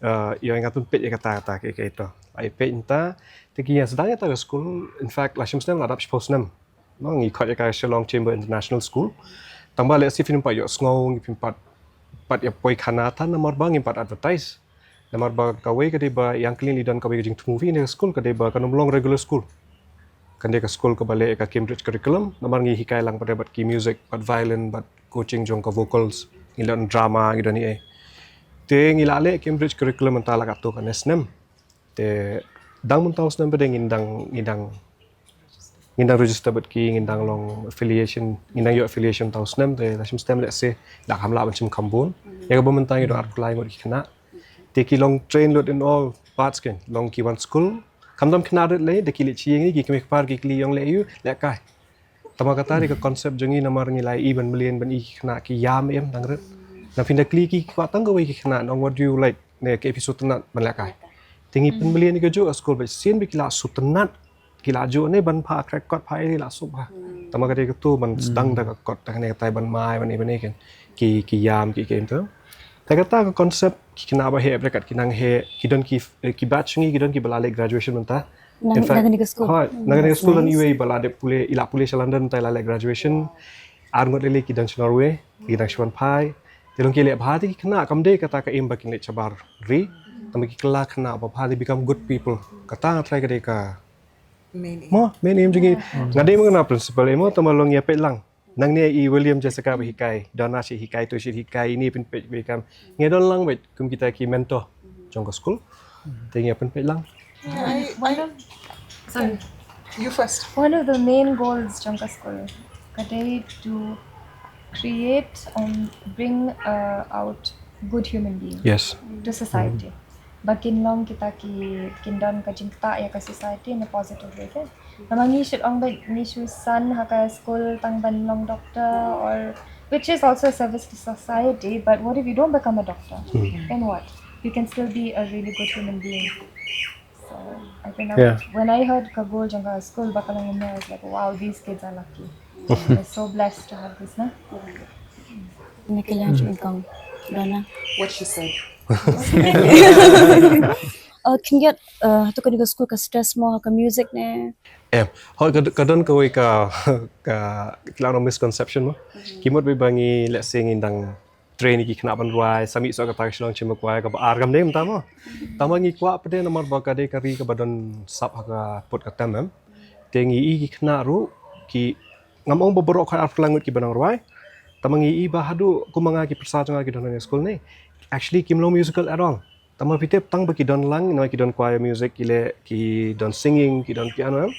Eh, i ong ïa nga to peit ïa kata, kata, kaei kaei to. Ai peit mynta, te ki ïa sdang ïa kata ka skul, in fact, la shim snem, la dap shiphew snem. No, ngi khot ïa ka Shillong Chamber International School. Tang ba lehse phim pat ïohsngew, ngi phim pat, pat ïa poi khana than namar ba ngim pat advertise. Namar ba kawei ka dei ba ïa Uncle Neil i don kawei ka jingthmu ïa kane ka skul ka dei ba kan ym long regular school. Kan dei ka skul kaba leh ïa ka Cambridge curriculum, namar ngi hikai lang pat bad ki music, bad violin, bad coaching jong ka vocals, ngi don drama, ngi don ei ei. Te ngi la leh Cambridge curriculum mynta la katto katne snem. Te dang mynta u snem ba dei ngin dang, ngin dang, ngin dang register bad ki, ngin dang long affiliation, ngin dang ïoh affiliation mynta u snem, te la shim snem lehse la kham lah ban shim kham bun. Ïa kaba mynta ngi don arphew lai ngut ki khynnah. Te ki long train lut in all parts, ki long ki wan skul. Khamtam khynnah rit lei, da ki leit sha ïing, ki kmie kpa ki kylli ïong leh aïu, lehkai. Tangba kata dei ka concept jong ngi namar ngi la ïohi ban mlien ban i ki khynnah ki ïam em dang rit. Nang phin da kylli ki kwah tang kawei ki khynnah, nang what do you like, ne kaei phi sngewtynnat ban lehkai. Te ngi pynmlien ïa kajuh ka skul ba shisien ba ki la sngewtynnat, ki la juh ne ban phah crack chord phah ei ei la suk bha. Tangba ka dei katu ban sdang da ka chord da kane katai ban mai ban ei ban ei kan. Ki, ki ïam ki, ki em tu. Te kata ka concept ki khynnah ba heh bad kat ki nang heh, ki don ki, eh, ki batch ngi ki don kiba la leh graduation mynta. Na, in fact, na kane ka skul. Hooid, na kane ka skul don iwei ba la dep pule, i la pule sha London mynta i la leh graduation. Ar ngut lei lei ki don sha Norway, ki dang shu wan phai. Te long ki leh bha te ki khynnah, kam dei kata ka aim ba kin leit shabar ri. Tangba ki kylla khynnah ba bha, they become good people. Kata nga tharai ka dei ka main aim. Mo, main aim jong ngi. Nga dei mo nga principal, eh, mo, tangba long ïa peit lang. Nangne i William Jessica ba hikai, Donna shi hikai, tu shi hikai, ini pynpeit ba kam. Ngi don lang beit kum kita ki mentor jong ka skul. Te ngi pynpeit lang. Yeah, I, one I, of, sorry. You first. One of the main goals jong ka skul ka dei to create and bring, uh, out good human being Yes. to society. Ba kin long kita ki, kin don ka jingktah ïa ka society in a positive way, kan? Namar ngi shu ong ba ngi shu san ha ka school tang ban long doctor, or which is also a service to society, but what if you don't become a doctor? Then what? You can still be a really good human being. So I think that Yeah. when I heard ka goal jong ka school ba ka long, I was like, wow, these kids are lucky. They're so blessed to have this, na? Ni ka liang jong i kong Donna. What she said. Uh, khyndiat uh, hato ka dei ka school ka stress mo ha ka music ne? Em, hoi ka, ka don kawei ka, ka, ki la ong misconception mo. Ki mut ba ngi, let's say, ngi dang train ïa ki khynnah ban rwai, sa mih soh kata ka Shillong Chamber Choir kaba ar kam dei mynta mo. Tangba ngi kwah pat de namar ba ka dei ka ri kaba don sap ha ka pud ka tem, em. Te ngi i ki khynnah ruh, ki, ngam ong ba baroh khat arphew ngut kiba nang rwai. Tangba ngi i ba haduh kum ma nga, ki pyrsa jong nga ki don ha school ne, actually kim long musical at all. Tangba phi tip, tang ba ki don lang, namar ki don choir music, ki leh, ki don singing, ki don piano, em.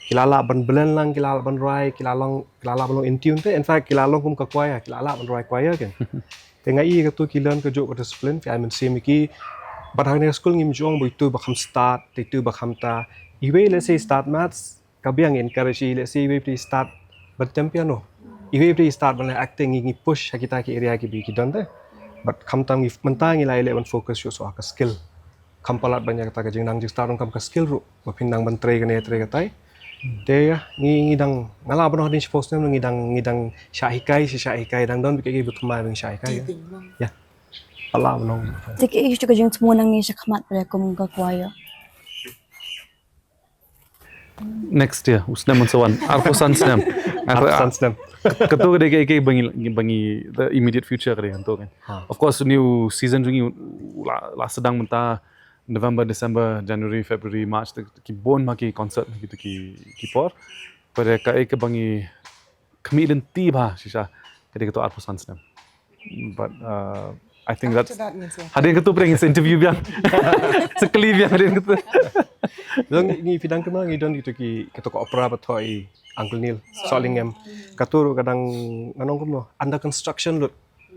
Ki la lah ban blend lang, ki la lah ban rwai, ki la long, ki la lah ban long in tune te. In fact, ki la long kum ka choir, ki la lah ban rwai choir, kan. Te nga i katu ki learn kajuh ka discipline, phi ai mynsiem ïa ki. Bad hangne ha school ngim ju ong ba itu ba kham stad, te itu ba kham ta. Iwei, let's say, stad maths, ka biang encourage i, let's say, iwei pat i stad ban tem piano, iwei pat i stad ban leh acting, ngi, ngi push ha kita ki area kiba ki don te. Bad khamtam ngi, mynta ngi la ïaleh ban focus shuh shuh ha ka skill. Kham palat ban ïa kata ka jingnang jingstad, ruh kam ka skill ruh ba phin nang ban trei kane trei katai. Te ïa, ngi, ngi dang, nga lah ban ong hadien shiphew snem ngi dang, ngi dang shah hikai, shah, shah hikai, dang don bad kiei kiei ba thymmai ba ngi shah hikai, ïa. Ïa. Pat lah ban ong. Te kiei kiei ka jingthmu na ngi shakhmat pat kum ka choir? Next year, u snem mynsaw wan, arphew san snem. Arphew san snem. Kato ka dei kaei kaei ba ngi, ba ngi, the immediate future ka dei kato, kan. Ha. Of course, uni u season jong ngi u la, la sdang mynta November, December, January, February, March, te ki bun ma ki concert, ki, ki, ki por. Pat kaei kaei ba ngi khmih lynti bha shisha ka dei kato arphew san snem. But uh, I think that's After that means yeah. Hadien kato pyrshah interview biang. Sekali biang hadien kato. Long ngi phi dang kynmaw ngi don kito ki, kito ka opera ba thoh i Uncle Neil Sohlingem. Kato ruh ka dang, ngan ong kumno, under construction lut.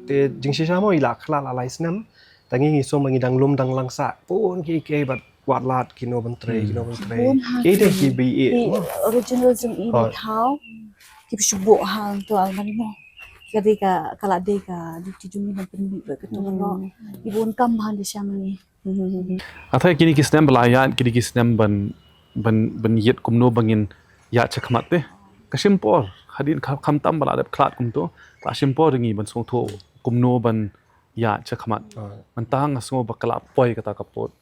Te jingshisha mo i la khlad la lai snem. Te ngi, ngi sngewbha, ngi dang lum dang langsah. Bun kiei kiei bad wad lad, kino ban trei, kino ban trei. Kiei de kiba i, Ki original jong i, Oh. Thaw. Ki shu buh hangto, al mani mo. Ka dei ka, ka la dei ka duty jong ngi ban pynmih bad kato ka lok. Ki bun kam bha de sha ma ngi. Atai kine ki snem ba la ïaid, kine ki snem ban, ban, ban ïit kumno ba ngin ïaid shakhmat te. Ka shim por, hadien kha-, khamtam ba la dep khlad kumto, ka shim por ïa ngi ban sngewthuh kumno ban ïaid shakhmat. Mynta nga sngew ba ka la poi kata ka por.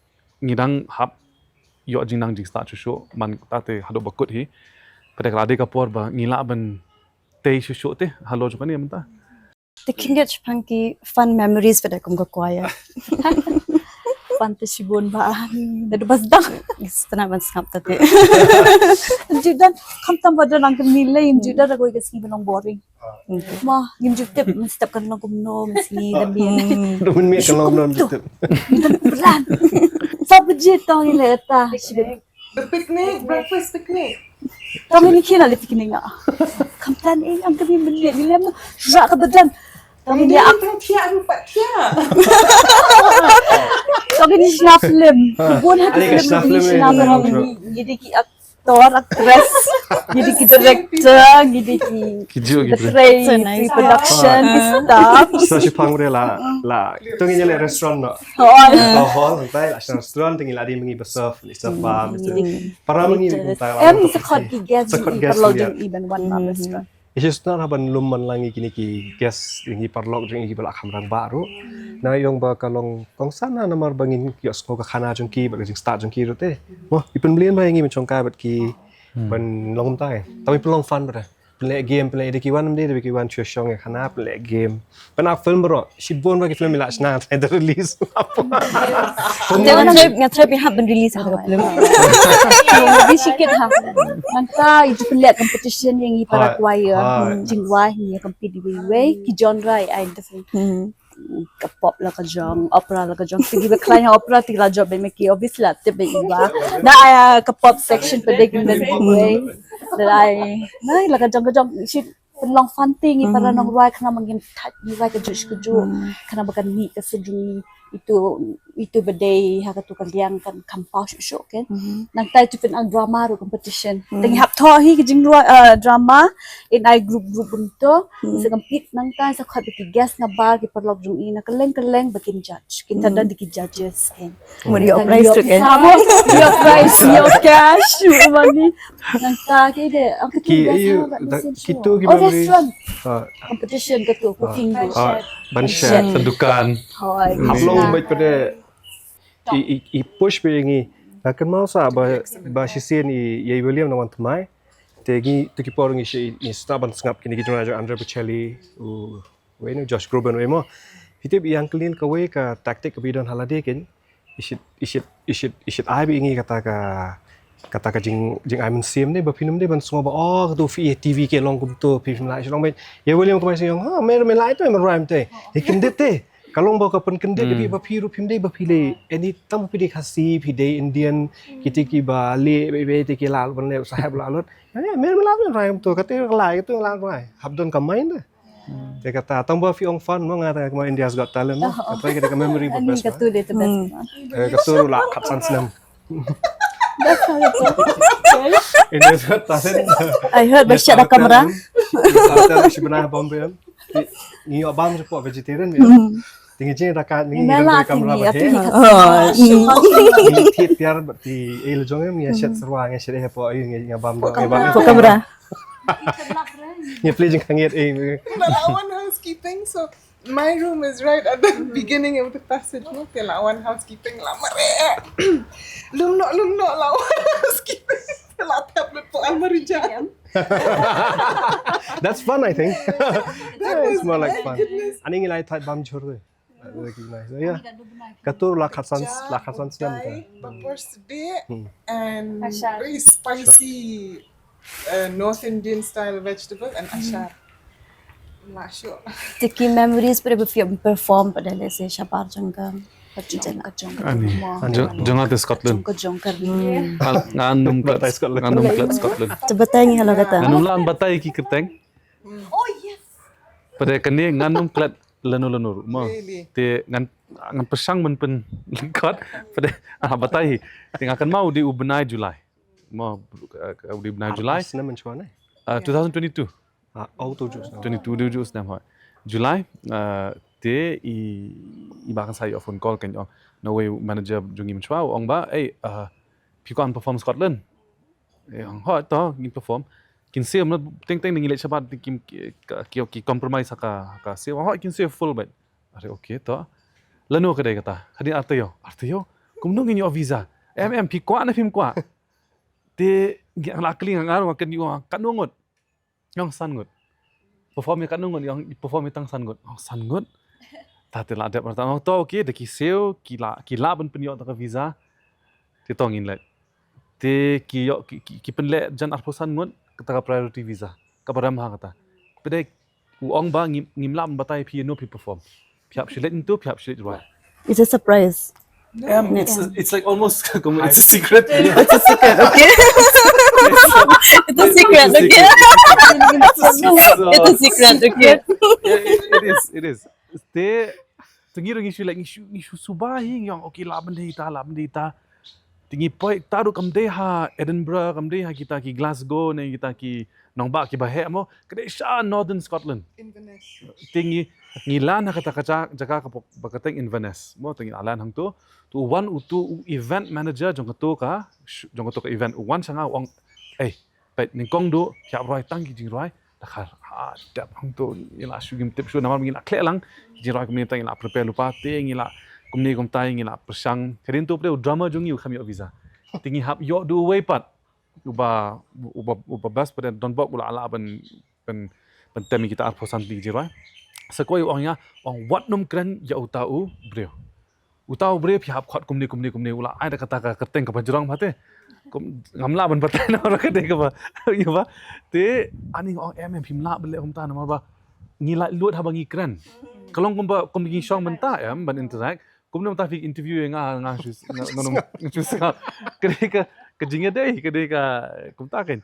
Ngi dang hap ïoh jingnang jingstad shuh shuh, man kata te haduh ba kut hi. Pat ka la dei ka por ba ngi lah ban tei shuh shuh te halor jong kane mynta. Te khyndiat shaphang ki fun memories pat kum ka choir? Fun te shibun bha. Naduh ba sdang. Is tana ban sngap ta te. Ju don, khamtam ba don nang kynmaw lei, ju don da kawei ka sngi ba long boring. Ma, ngim ju tip mynstep kan long kumno, mynsngi kan biang. Dong mynmiet kan long kumno, ngi tip. Plan. Sa baje tong i leh ta. Shibun. The picnic, breakfast picnic. Tong ini kina le picnic na. Kam tan ing ang kami melihat ni lem. Rak ka badan. Tong ini Dia ak, tak tiap rupa tiap. tong ini shna film. Bun hati Ada ka film shna ini film shna ni. Film ini. Jadi ki aktor, aktris. Jadi ki director, jadi ki Ki ju ki the trade, So nice. Ki production, ki staff. So shi pang re la, la. Tong ini le restaurant no. Oh, Ka hall, hantai la shna restaurant, tong ini la di mengi ba serve, ni serve ba, mesti. Para mengi ba mynta la. Em, sa khot ki guest Sa khot i guest paralok ni, jong i ban wan ma restaurant. Ishi snar ha ban lum man lang i kini ki guest, i paralok jong i ba la kham rangbah ruh. Na ïong ba ka long kongsan na namar ba ngin ïohsngew ka khana jong ki bad ka jingstad jong ki ruh te. Mo, i pynbeit ba ngi mynshong kai bad ki ban long tai. Tang i pynlong fun ba. Pynleh game, pynleh de ki wan de, de ki wan shu shong ïa khana, pynleh game. Pynleh film baroh. Shibun ba ki film i la shna, tai da release. Te nga trep, nga trep i hap ban release ha ka film. Bi shikit ha. Nangta i ju pynleh competition ïa ngi para Hoi, choir. hoi. Jingwai ngi compete iwei iwei. Ki genre i ai different. Ka pop la ka jong, opera la ka jong. Te ki ba khlaiñ ha opera te ki la jop ba ma ki, obviously la tip ba i ba. Da ai ka pop section pat de ki don kiwei. Da ai, na la ka jong ka jong. Shi pynlong fun te ngi para nongrwai khnang ba ngin thait ngi rwai kajuh shi kajuh, khnang ba kan mih ka sur jong ngi. Itu, itu ba dei ha katu ka liang kan kham paw shuh shuh, kan. Nangta itu pynang drama ruh competition. Te ngi hap thoh hi ka jingrwai, eh, drama in ai group group bynta. Sa compete nangta sa khot ba ki guest nabar ki paralok jong i na kylleng kylleng ba kin judge. Kin tad don da ki judges, kan. Mut ïoh prize ruh, kan. Ïoh prize, ïoh cash, ïoh money. Nangta ki de, ang katu ki, ayu, da, kitu ki, oh, memories. Restaurant. Ah. Competition katu, cooking. Ah, ban shet. Ban shet. Dukan. Hoi. Hap long bad pat de i, i, i push bad ngi. Nga kynmaw sa ba, ba shisien i, i William na wan thymmai. Te ngi, tu ki por ngi shi, ngi stad ban sngap kine ki jingrwai jong Andrea Bocelli, u, wei no, Josh Groban wei mo. Phi tip i Uncle Neil kawei ka tactic kaba i don ha lade, kan. I shit, i shit, i shit, i shit ai bad ngi kata ka, kata ka jing, jingai mynsiem ne, ba phin ym dei ban sngew ba, oh, katu phi ïa T V ki long kumtu, phi phim lah shuh long bad. Ïa William kumne i ong, ha, mer, mer lah ito, mer rhyme te. Ïa kyndit te. Ka long ba ka pynkyndit ïa phi ba phi ruh phim dei ba phi dei. Any tang phi dei Khasi, phi dei Indian, kiti kiba leh, bad, bad, te ki lah ban leh, sahep lah lut. Ïa, mer, mer lah, mer rhyme to, kata ka lah, kata ka lah rhyme. Hap don ka mind te. Te kata, tang ba phi ong fun mo, nga ta mo India's Got Talent mo. Kata ka dei ka memory ba best. Katu dei the best. Eh, katu ruh la khatsan snem. India's Got Talent. I heard ba shet da kamra. Sa ta shi bna Bombay. Ngi ïoh bam shapoh vegetarian. Te ngi jing da ka ngi ngi da kamra ba he. Ngi thied tiar ba ti ei la jong ngi ïa shet syrwa ngi shet eh hapoh ngi ngi bam da ngi bam. Hapoh kamra. Ngi plie jingkhang ïa eh. But I want housekeeping, so my room is right at the beginning of the passage. No, te la wan housekeeping la mareh. Lum noh, lum noh, la wan housekeeping. Te la tap lut po almari jam. That's fun, I think. That was more like fun. Ani ngi lai thait bam jhur. Recognize. Yeah. Katu la khatsan, la khatsan snem ta. Papar sede and very spicy, uh, North Indian style vegetable and achar. Masuk. Te ki memories pyrshah ba phi perform pat de lehse shabar jong ka. Jong ka jong ka. Ani. Jong, jong ka Scotland. Jong ka jong ka. Ngan, ngan ym klet Scotland. Ngan ym klet Scotland. Te batai ngi halor kata. Ngan ym lah batai ki kyrteng. Oh yes. Pat de kane ngan ym klet lano lano ruh mo. Te ngan, ngan pyrshang ban pynlyngkot. Pat de, ah, batai hi. Te nga kynmaw u dei u bnai July. Mo, eh, u dei u bnai July. Arphew snem mynshwa ne? Ah, two thousand twenty-two. Ah, oh, tu juh snem. Twenty-two, tu juh snem, hoi. July, eh, te i, i ba kan sa ïoh phone call kan ïoh. Na uwei u manager jong ngi mynshwa u ong ba, eh, eh, phi kwah perform Scotland. Eh, hoi to, ngin perform. Kin siew, teng teng ngi leit shabar, ki, ki, ki, ki compromise ha ka, ka siew. Hoi, kin siew full bad. Are, okay to. Lano ka dei kata? Hadien ar taïew. Ar taïew? Kumno ngin ïoh visa? Em, em, phi kwah ne phim kwah? Te ngi la kylli nga, nga ruh nga kynnoh, katno ngut? Nga ong san ngut. Perform ïa katno ngut? Nga ong perform ïa tang san ngut. Nga ong san ngut. Ta te la dep, ta ong to, okay, da ki siew ki la, ki lah ban pynïoh ta ka visa. Te to ngin leit. Te ki ïoh, ki, ki, ki pynleh jan arphew san ngut kata ka priority visa. Kaba rem ha kata. Pdeng u ong ba ngim, ngim lah ban batai phi ïano phi perform. Phi hap shu leit ntu, phi hap shu leit rwai. It's a surprise. Em, it's a, it's like almost, it's a secret. It's a secret, okay? It's a secret, okay? It's a secret, okay? Yeah, it, it is, it is. Te, te ngi ruh ngi shu leh, ngi shu, ngi shu suba hi, ngi ong, okay, lah ban dei ta, lah ban dei ta. Te ngi poi, ta ruh kam dei ha Edinburgh, kam dei ha kita ki Glasgow ne kita ki nongbah kiba heh mo, ka dei sha Northern Scotland. Inverness. Te ngi, ngi land ha kata ka ja-, jaka kaba, ba kyrteng Inverness mo, te ngi land hangto. Te u wan utu u event manager jong kato ka, jong kato ka event, u wan sha nga u ong, eh, peit, nyngkong duh, phi hap rwai tang ki jingrwai da ka, ah, dep hangto, ngi la shu, ngim tip shuh namar ngi la khleh lang ki jingrwai kumne, te ngi la prepare lypa, te ngi la kumne kumtai, ngi la pyrshang. Hadien to pat de u drummer jong ngi u kham ïoh visa. Te ngi hap ïoh da uwei pat uba, uba, uba best pat de, donbok u la lah ban, ban, ban tem ïa kita arphew san tylli ki jingrwai. Sa kawei u ong ïa nga, ong wat nym kren ïa uta u briew. Uta u briew phi hap khot kumne, kumne, kumne, u la ai da kata ka kyrteng kaba jrong bha te. Kum, ngam lah ban batai namar ka dei kaba ïa ba. Te ani nga ong, em, em, phim lah ban leh kumta namar ba ngi laitluid haba ngi kren. Ka long kumba, kum ngi shong mynta, em, ban interact. Kumno mynta phi interview ïa nga, nga shu, nga, nga, nga shu sngap. Ka dei ka, ka jingïadei, ka dei ka kumta kan.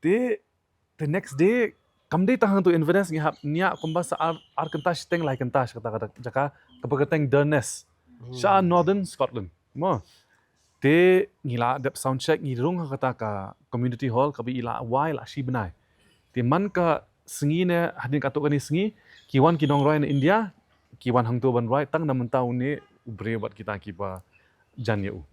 Te the next day, Kam dei tang hangtu Inverness, ngi hap ñiah kumba sa ar, ar kynta shiteng lai kynta sha kata ka jaka kaba kyrteng Durness, sha Northern Scotland mo. Te ngi la dep sound check, ngi rung ha kata ka community hall kaba i la wai la shi bnai. Te man ka sngi ne hadien katto katne sngi ki wan ki nongrwai na India, ki wan hangtu ban rwai tang na mynta une u briew bad kita kiba jan ïa u.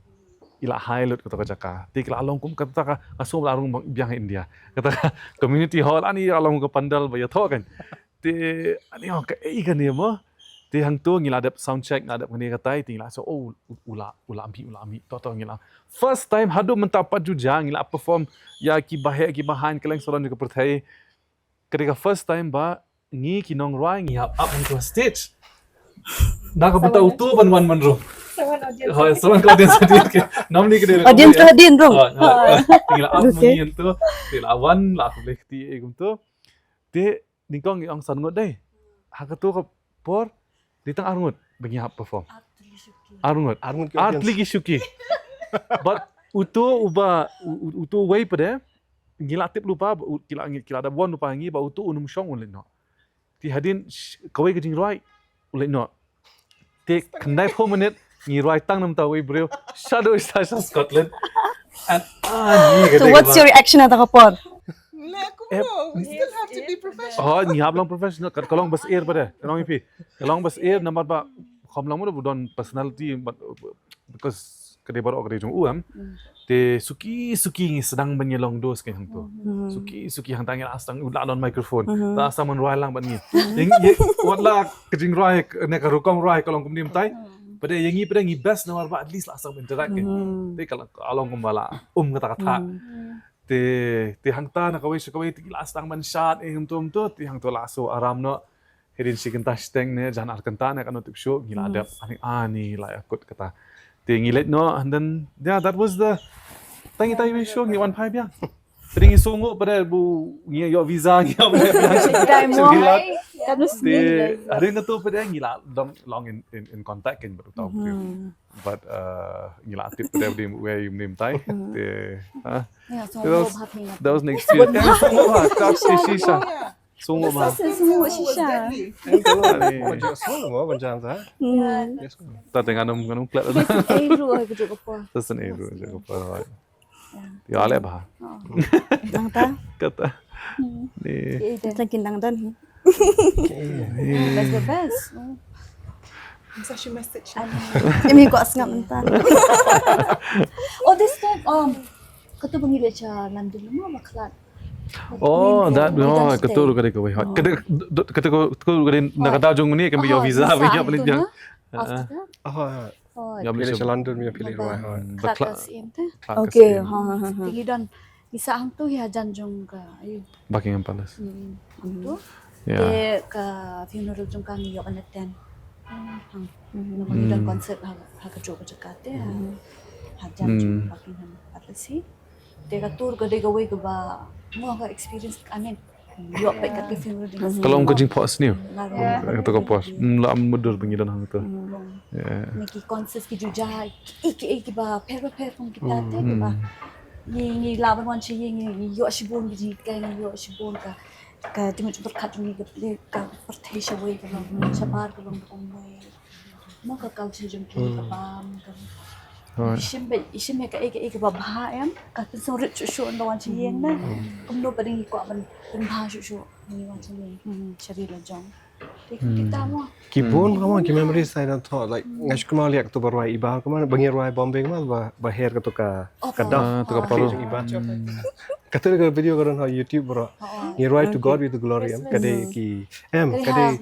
I la hai lut kata ka jaka. Te ki la long kum kata ka, ka sngew ba la rung biang ha India. Kata ka community hall, ani la long ka pandal ba ïathoh kan. Te ani ong kaei kane mo. Te hangtu ngi la dep sound check, ngi la dep kane katai, te ngi la sngew, oh, u la, u la mih, u la mih. To to ngi la. First time haduh mynta pat ju ja ngi la perform ïa kiba heh kiba haiñ kylleng salon jong ka pyrthei. Ka dei ka first time ba ngi ki nongrwai ngi hap ap onto stage. Na ka bynta uto ban wan ban rung. Hooid, sa wan ka audience hadien ki. Namni ka dei audience ka hadien rung. Hooid, hooid. Ngi la ap mynta uto. Te la wan la khublei kti kumto. Te nyngkong ngi ong san ngut dei. Ha kato ka por dei tang ar ngut ba ngi hap perform. Ar ngut. Ar ngut ki audience. Ar tylli ki shuki. But uto uba u-, u-, uto uwei pat de ngi la tip lypa ba u-, ki la, ki la dep warn lypa ngi ba uto un ym shong, un leit noh. Te hadien sh-, kawei ka jingrwai u leit noh. Te khyndai phew minit ngi rwai tang na mynta uwei u briew shaduh sha, sha Scotland. And ah, ngi ka dei. So what's your reaction at that point? Leh kumno? We still have to be professional. Oh, ngi hap long professional. Ka, ka long ba syiar pat de. Ka long ïa phi. Ka long ba syiar namar ba kham long mo ba don personality, but, because ka dei baroh ka dei jong u em. Te suki suki ngi sdang ban ïa long dos kein hangto. Suki suki hangta ngi la sdang, u la don microphone. La sdang ban rwai lang bad ngi. Ïa, ïa, wat la ka jingrwai ne ka rukom rwai ka long kumne mynta. Pat de ïa ngi pat de ngi best namar ba at least la sdang ban interact kein. Te ka la, ka long kumba la um kata ka thah. Te, te hangta na kawei sha kawei te ngi la sdang ban shad, eh, kumto kumto, te hangto la sngew aram noh. Hadien shi kynta shiteng ne jan ar kynta ne kano tip shuh ngi la dep, ani, ani la ïakut kata. Te ngi leit noh, and then, yeah, that was the, tang ita iwei shuh ngi wan phai biang. Te ngi sngewnguh pat de ba ngi ïoh visa, ngi ïoh biang. Dai mo hai. Te hadien kato pat de ngi la dang long in, in, in contact kein bad uta u briew. But, uh, ngi la tip pat de ba dei uwei u mane mynta. Te, ha? That was, that was an experience. Ngi sngewnguh bha, ka shi shisha. Sngewnguh bha. Sngewnguh shisha. Ani. Sngewnguh bha, ban jan ta. Yes. Ta te ngan ym, ngan ym klet. Ei ruh ha ka juh ka por. Ta shen ei ruh ha ka juh ka por. Ïa leh bha. Nangta. Kata. Ni. Tang kin dang don. Best the best. Sa shi message. Imi ko sngap mynta. Oh, this time, um, kato ba ngi leit sha London mo ba khlad. Oh, that, no, kato ka dei kawei. Kata, kata ka dei na ka daw jong ngi kan ïoh visa ba ïa pynlong. After that? Oh, ya. Hooid. Ïa phi leit sha London, ïa phi leit rwai, hooid. Khlad ka sien te. Okay, ha ha ha. Te ngi don, ngi sah hangto hi hajan jong ka, aïu, Buckingham Palace. Hangto. Te ka funeral jong ka ngi ïoh ban attend. Namar ngi don concert ha, ha kajuh ka jaka te, ha, hajan jong Buckingham Palace hi. Te ka tour ka dei kawei kaba, mo, ka experience, I mean, ïoh peit kat ka film ruh dei. Ka long ka jingphohsniew. Nga ruh. Kata ka por. Mm, la mutdur ba ngi don hangto. Ïa. Ngi ki concert ki ju jia, ki, ki, kiba pher ba pher kum kita te kiba. Ngi, ngi lah ban wan sha ïing, ngi, ngi ïoh shibun ki jinghikai, ngi ïoh shibun ka, ka jingmut jingpyrkhat jong ngi ka, ka pyrthei shawei ka long, shabar ka long, ka long wei. Mo ka culture jong ki ka bam ka. Hooid. I shim beit, i shim ïa kaei kaei kaba bha em, ka pynsngewrit shuh shuh ynda wan sha ïing na. Kumno pat de ngi kwah ban pynbha shuh shuh ngi wan sha ïing. Sha ri la jong. Te ki kita mo. Ki bun mo ki memories I don't thought, like, nga shu kynmaw ïa kato ba rwai iba, kumno ba ngi rwai Bombay, kumno ba, ba her kato ka, ka dove. Ah, kato ka paru. Iba. Kato ka video ka don ha YouTube baroh. Ngi rwai To God Be the Glory em, ka dei ki, em, ka dei,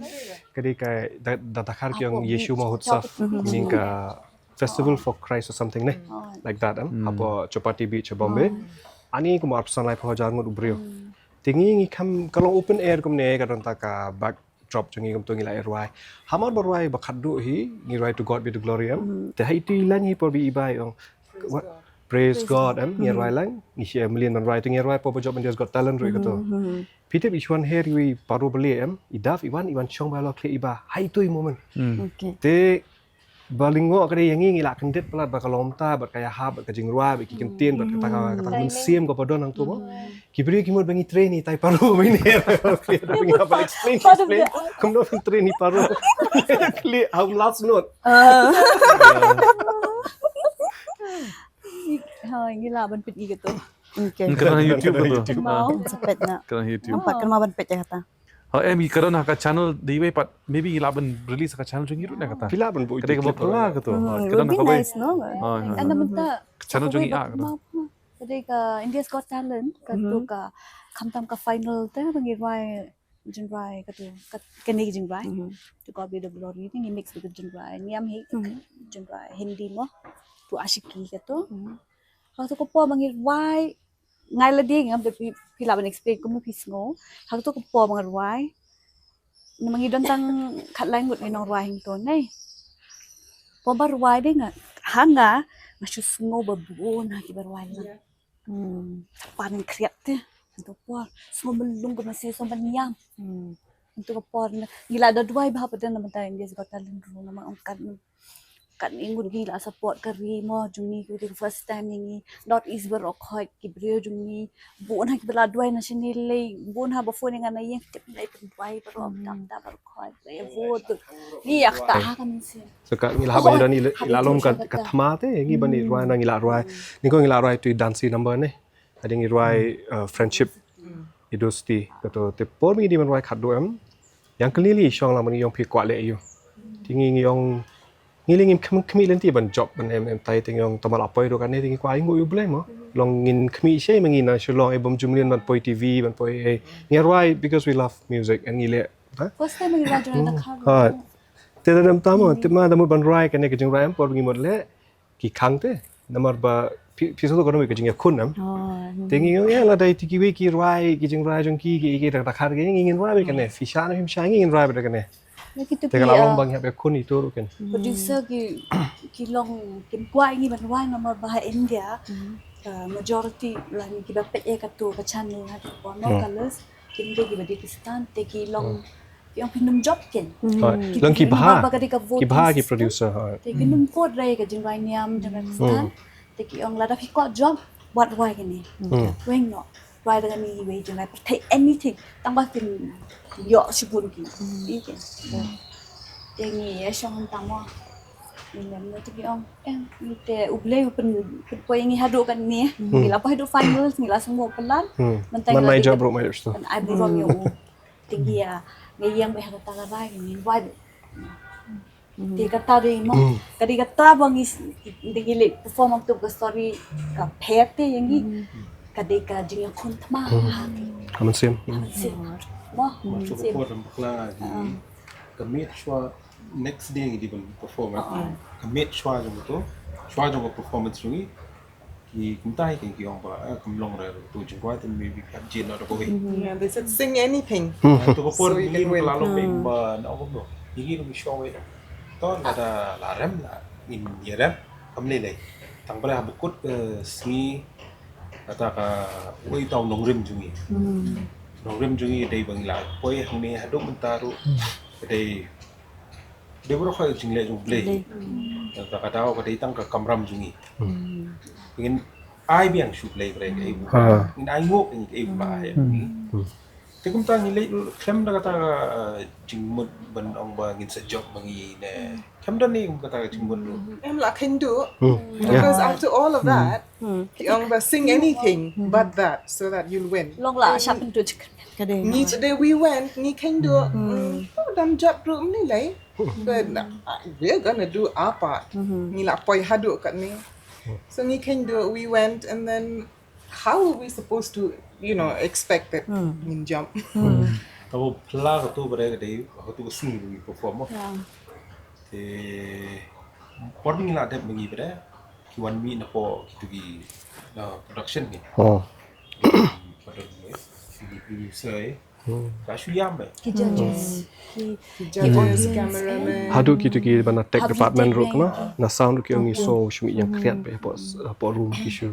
ka dei ka da, da, dakhar ki ong Yeshu Mahotsav, mynta ka Festival for Christ or something ne. Like that em, hapoh Chowpatty Beach ha Bombay. Ani kumba arphew san laiphew hajar ngut u briew. Te ngi, ngi kham, ka long open air kumne, ka don ta ka backdrop jong ngi kumto, ngi la rwai. Hamar ba rwai ba khatduh hi, ngi rwai To God Be the Glory em. Te ha itu i line hi por ba iba i ong, what? Praise God em, ngi rwai lang, ngi shu ïa mlien ban rwai, te ngi rwai por ba jop India's Got Talent ruh kato. Phi tip i shu wan her iwei i paru ba lieh em, i dove, i wan, i wan shong ba la khlieh iba, ha itu i moment. Okay. Te ba lyngngoh ka dei ïa ngi, ngi la kyndit palat ba ka longta bad ka ïahap bad ka jingrwai bad ki kyntien bad kata ka, kata ka mynsiem kaba don hangto mo. Ki briew ki mut ba ngi train i tai paro mynne. Ba ngi hap explain, explain kumno ban train i paro. Klik home last note. Ha, ngi lah ban peit ïa kato. Okay. Ka na YouTube kato. Kynmaw. Sa peit na. Ka na YouTube. Namar kynmaw ban peit ïa kata. Ha, em, ka don ha ka channel dei wei pat, maybe ngi lah ban release ha ka channel jong ngi ruh na kata. Phi lah ban buh. Ka dei kaba phylla kato. Ka don ha ka wei. Nice, no? Ha, ha. Anda mynta. Ka channel jong ngi ah kato. Ka dei ka India's Got Talent, kato ka khamtam ka final te ba ngi rwai jingrwai kato, kane ka jingrwai. To God be the glory, ngi mix with the jingrwai niam hi, jingrwai Hindi mo. To Ashiki kato. Kato ka por ba ngi rwai, ngai la ding, ngam da phi lah ban explain kumno phi sngew. Kato ka por ba ngi rwai, namar ngi don tang khatlai ngut ngi nongrwai hangto ne. Por ba rwai dei nga, ha nga, nga shu sngew ba bun ha kiba rwai lang. Pan khriat te. Hangto por sngew mlung ka mynsiem, sngew ban niam. Hangto ka por ngi la da duwai bha pat da na mynta India's Got Talent ruh, namar ong kat, kat ngut ngi la support ka ri mo jong ngi, ka dei ka first time ïa ngi. North East baroh khoit ki briew jong ngi, bun ha kiba la duwai na shane lei, bun ha ba phone ïa nga na ïing, tip lei pynduwai baroh tam tam baroh khoit lei vote. Ngi ïa kata ha ka mynsiem. So ka ngi la hap ban don i la long ka, ka thma te ngi ban i rwai na ngi la rwai. Ni ko ngi la rwai tu i dance number ne. Hadien ngi rwai uh, friendship i dosti kato te por ngi di ban rwai khatduh em. Yang kali li shong la ban ong phi kwah leh ïa u. Te ngi ngi ong ngi li ngim khmih lynti ban job ban em em tai te ngi ong tang ba la poi ruh kane te ngi kwah ai nguh ïa u Blei mo. Long ngin khmih shei ma ngi na Shillong e bym ju mlien ban poi T V ban poi e. Ngi rwai because we love music and ngi leh. First time ngi rwai jong da khar. Te da dam tamo, te ma da mut ban rwai kane ka jingrwai em por ngi mut leh ki khang te. Namar ba phi, phi sngewthuh ka dei ka jingïakhun em. Te ngi ong ïa lada ïa kiwei ki rwai ki jingrwai jong ki ki ki da khar ki ngi ngin rwai bad kane. Phi shah ne phim shah ngi ngin rwai bad kane. Te ka la long ba ngi hap ïakhun ito ruh ken. Producer ki, ki long kim kwah ngi ban rwai namar ba ha India ka majority la ngi kiba peit ïa kato ka channel ha ki porno colors. Kim dei kiba dei Khristan te ki long ki ong phin ym jop ken. Long ki bha, ki bha ki producer. Te kin ym vote re ka jingrwai niam jong ka Khristan. Te ki ong lada phi kwah jop wat rwai kane. Weng noh. Rwai da kane iwei jingrwai pyrthei anything. Tang ba phin ïoh shibun ki. Te ngi ïa shong tang mo. Ngi ong te U Blei u pyn, pynpoi ngi haduh kane. Ngi la poi haduh finals, ngi la sngewbha palat. Mynta ngi la jop ruh mai. Ai burom ïa u. Te ngi ïa, ngi ïeng bad ha kata ka rai ngi wad. Te kata dei mo, ka dei kata ba ngi, ngi leh perform ong tu ka story ka pher te ïa ngi. Ka dei ka jingïakhun thma. Ka mynsiem. Mynsiem. Mo, mynsiem. Ka miet shuwa next day ngi dei ban perform. Ka miet shuwa jong to, shuwa jong ka performance jong ngi. Ki kumta hi ki ong ba kam long re to jingrwai te maybe phi hap jied noh da kawei. Yeah, they said sing anything. To ka por ngi la long ba na ong kumno. Ngi ngi ngi shong wei. To lada la rem la ngin ïa rem. Kam lei lei. Tang ba la ha ba kut ka sngi kata ka wei tau nongrim jong ngi. Nongrim jong ngi dei ba ngi la poi hangne haduh mynta ruh. Dei Dei baroh ka jingleh jong U Blei. Ka, ka daw ka dei tang ka kamram jong ngi. Ngin ai biang sha U Blei ba dei kaei ba. Ngin ai nguh kaei ba ai. Te kumta ngi leh khlem da kata ka jingmut ban ong ba ngin sa jop ba ngi ne. Khlem da ne kum kata ka jingmut ruh. Em lah kheiñ duh. Because after all of that, ki ong ba sing anything but that so that you'll win. Long lah shah pynduh. Ngi today we went, ngi kheiñ duh. Dang jop ruh ym lei lei. But uh, we're gonna do our part. Ngi la poi haduh katne. So ngi kheiñ duh, we went, and then how are we supposed to, you know, expect that ngin jump? Kaba phylla katu ba dei ka dei katu ka sngi ba ngi perform. Te por ngi la dep ba ngi ba dei ki wan mih na pdeng kitu ki production ki. Ki producer. Ka shu ïam ba. Ki judges. Ki Judges, cameraman. Haduh kitu ki ba na tech department ruh kane, na sound ruh ki ong ngi shu mih ïeng khriat ba hapoh, hapoh room ki shu.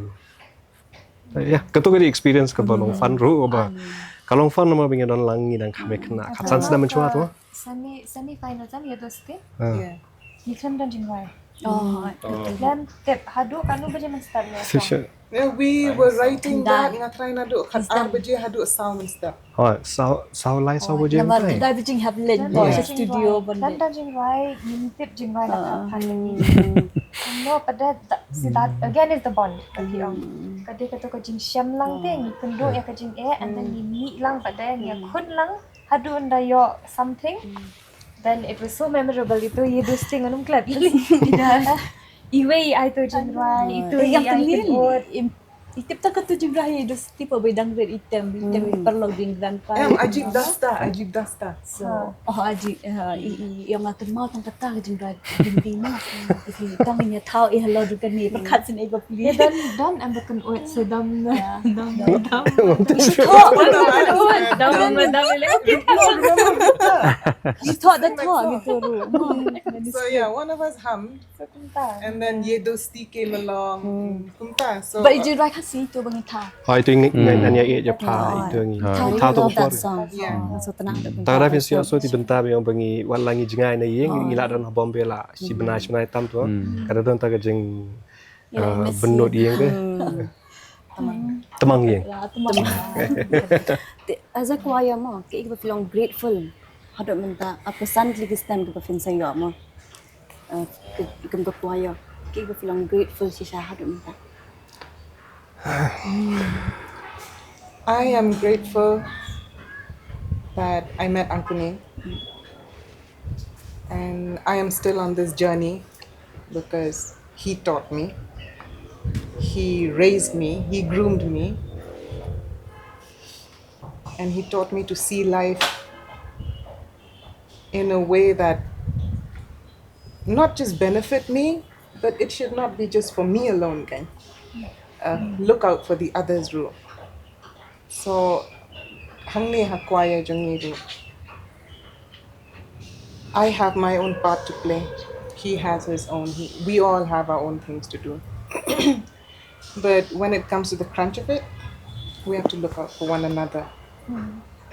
Ya, katu ka dei experience kaba long fun ruh ba. Ka long fun namar ba ngi don lang ngi dang kham khynnah. Ka chance da mynshwa tu. Semi, semi final kan ya dosti. Yeah. Ngi khlem don jingrwai. Oh, Khlem tip haduh katno baje mynstep ne. Shisha. Yeah, we were writing Khyndai. That nga try naduh khat ar baje haduh saw mynstep. Oh, saw saw lai saw baje. Namar Right. khyndai baje hab leit Khlem bad don sha studio ban Khlem leit. Don jingrwai, ngim tip jingrwai la Ah. Phan. No, but that, that see that again is the bond. Ka dei kato ka jingshem lang te ngi kynduh ïa ka jingeh and then ngi mih lang pat de ngi khun lang haduh ynda ïoh something. Then it was so memorable, itu ïa Dosti ngan ym klet. Iwei ai to jingrwai, itu Ïa ïa ai tengil. to. I tip ta kato jingrwai ïa Dosti pa bai dang red item, item i paralok ding grandpa. Em, ajib dasta, ajib dasta. So, oh aji, eh, i i ïa nga kynmaw tang kata ka jingrwai ding ding ma. Isi tang ïa thaw i hello du kane, pyrkhat sien i ba pli. Don don em ba kynduh so dam dam dam. Thoh, Dam dam. i thoh da thoh gitu ru. So yeah, one of us hummed, and then Ye Dosti came along. Kumta. So Ba i jingrwai Khasi to ba ngi thaw. Hai tu ngi ngi ngan ïa ïa pha itu ngi. Thaw tu por. Yeah. So tenang da. Ta da phi sia so ti bynta ba ïong ba ngi wat la ngi jngai na ïing ngi la don ha Bombay la shi bnai shi bnai tam tu. Ka da don ta ka jing benut ïing ke. Temang ïing. Temang. As a choir mo, kaei kaba phi long grateful haduh mynta, a percent lagi stem kaba phin sa ïoh mo. Kum ka choir, kaei kaba phi long grateful shisha haduh mynta. I am grateful that I met Uncle Ning. And I am still on this journey because he taught me, he raised me, he groomed me, and he taught me to see life in a way that not just benefit me, but it should not be just for me alone, kan. Uh, look out for the others, ruh. So, hangne ha choir jong ngi ruh, I have my own part to play. He has his own. He, we all have our own things to do. But when it comes to the crunch of it, we have to look out for one another.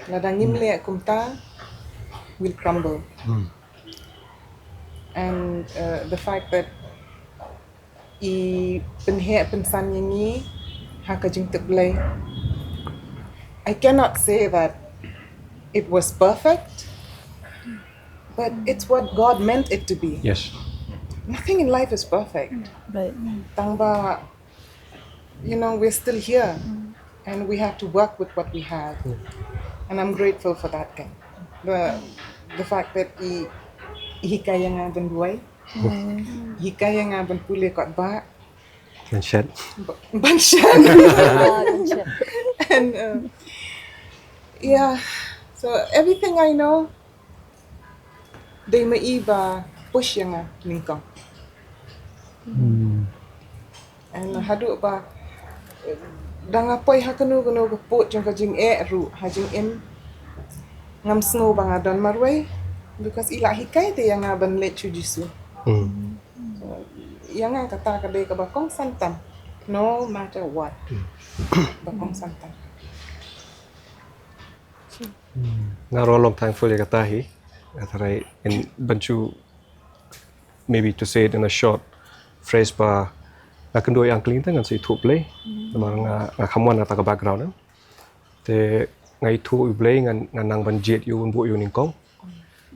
Lada ngim leh kumta, we'll crumble. And uh, the fact that i pynheh pynsan ïa ngi ha ka jingtip Blei, I cannot say that it was perfect, but it's what God meant it to be. Yes. Nothing in life is perfect. Right. Tang ba, you know, we're still here and we have to work with what we have. And I'm grateful for that thing. The the fact that i i hikai ïa nga ban duwai, hikai ïa nga ban pule kot ba Ban shet. Ban shet. And uh, yeah, so everything I know, dei ma i ba push ïa nga nyngkong. And haduh ba da nga poi ha kano kano ka pud jong ka jingeh ruh, ha jingim, ngam sngew ba nga don marwei, because i la hikai te ïa nga ban leit sha u Jisu. Ïa nga kata ka dei kaba kongsan tam, no matter what. Ba kongsan tam. Nga ruh long thankful ïa kata hi. Nga tharai in ban shu, maybe to say it in a short phrase, ba nga kynduh ïa Uncle Ning te ngan sa ithuh Blei. Namar nga, nga kham wan na kata ka background, eh. Te nga ithuh ïa u Blei, ngan, ngan nang ban jied ïa u, ban buh ïa u nyngkong.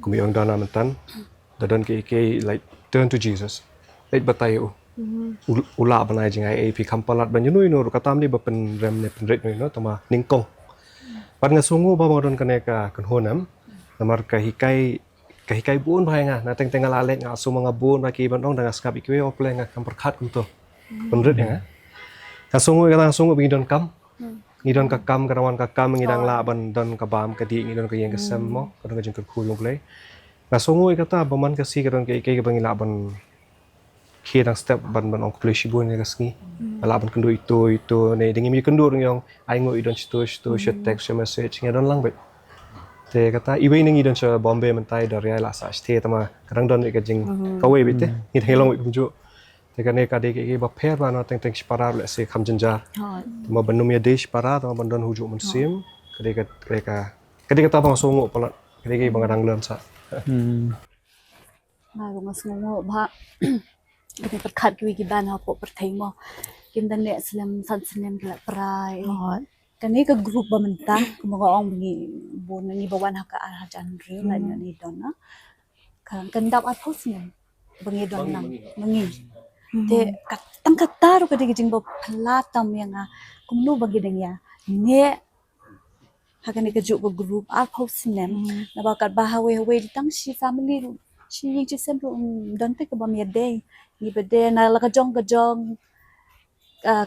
Kum ïa u Donna mynta. Da don kiei kiei, like, turn to Jesus. Leit batai ïa u. U, u lah ban ai jingai, eh, phi kham palat ban ïa uno uno ruh, kata ym dei ba pynrem ne pynrit uno uno, tangba nyngkong. Bad nga sngew ba nga don kane ka kynhun, em. Namar ka hikai, ka hikai bun bha ïa nga, na teng teng nga la leit nga sngew ma nga bun bha kiei ban ong, da nga sngap ïa kiwei, oh Blei, nga kham pyrkhat kumto. Pynrit ïa nga. Nga sngew ïa kata, nga sngew ba ngi don kam. Ngi don ka kam, ka dang wan ka kam, ngi dang lah ban don ka bam ka dih, ngi don ka ïing ka sem mo, ka don ka jingkyrkhu jong u Blei. Nga sngew ïa kata ba man ka sngi ka don kiei kiei ba ngi lah ban khie dang step ban, ban ong khublei shibun ïa ka sngi. Nga lah ban kynduh ito ito ne, dang ïa kynduh dang ïa ong ai nguh, i don shito shito, sha text, sha message, ngi don lang beit. Te kata iwei ne ngi don sha Bombay mynta, i Daria i la sah shatei, tangba ka dang don beit ka jing kawei beit te, ngi dang ïa long beit kumjuh. Te kane ka dei kiei kiei ba pher ba na teng teng shipara, let's say, kham jynjar. Tangba ban ym ïadei shipara, tangba ban don hujuh mynsiem. Ka dei ka, ka dei ka, ka dei kata ba nga sngew palat. Ka dei kiei ba nga dang learn sah. Nga ruh nga sngewnguh bha. Kane pyrkhat kiwei ki band hapoh pyrthei mo. Kim da neh slem san snem ki la prai. Kane ka group ba mynta kumba nga ong ba ngi bun ngi ba wan ha ka ar hajar hynriew la ngi don na. Kan dap arphew snem ba ngi don lang ma ngi. Te tang kata ruh ka dei ka jingbapla tam ïa nga kumno ba ngi dang ïa neh ha kane ka juk ka group arphew snem. Naba katba hawei hawei tang shi family ruh shi ïing shi sem ruh don te kaba ïadei. Ngi ba dei na la ka jong ka jong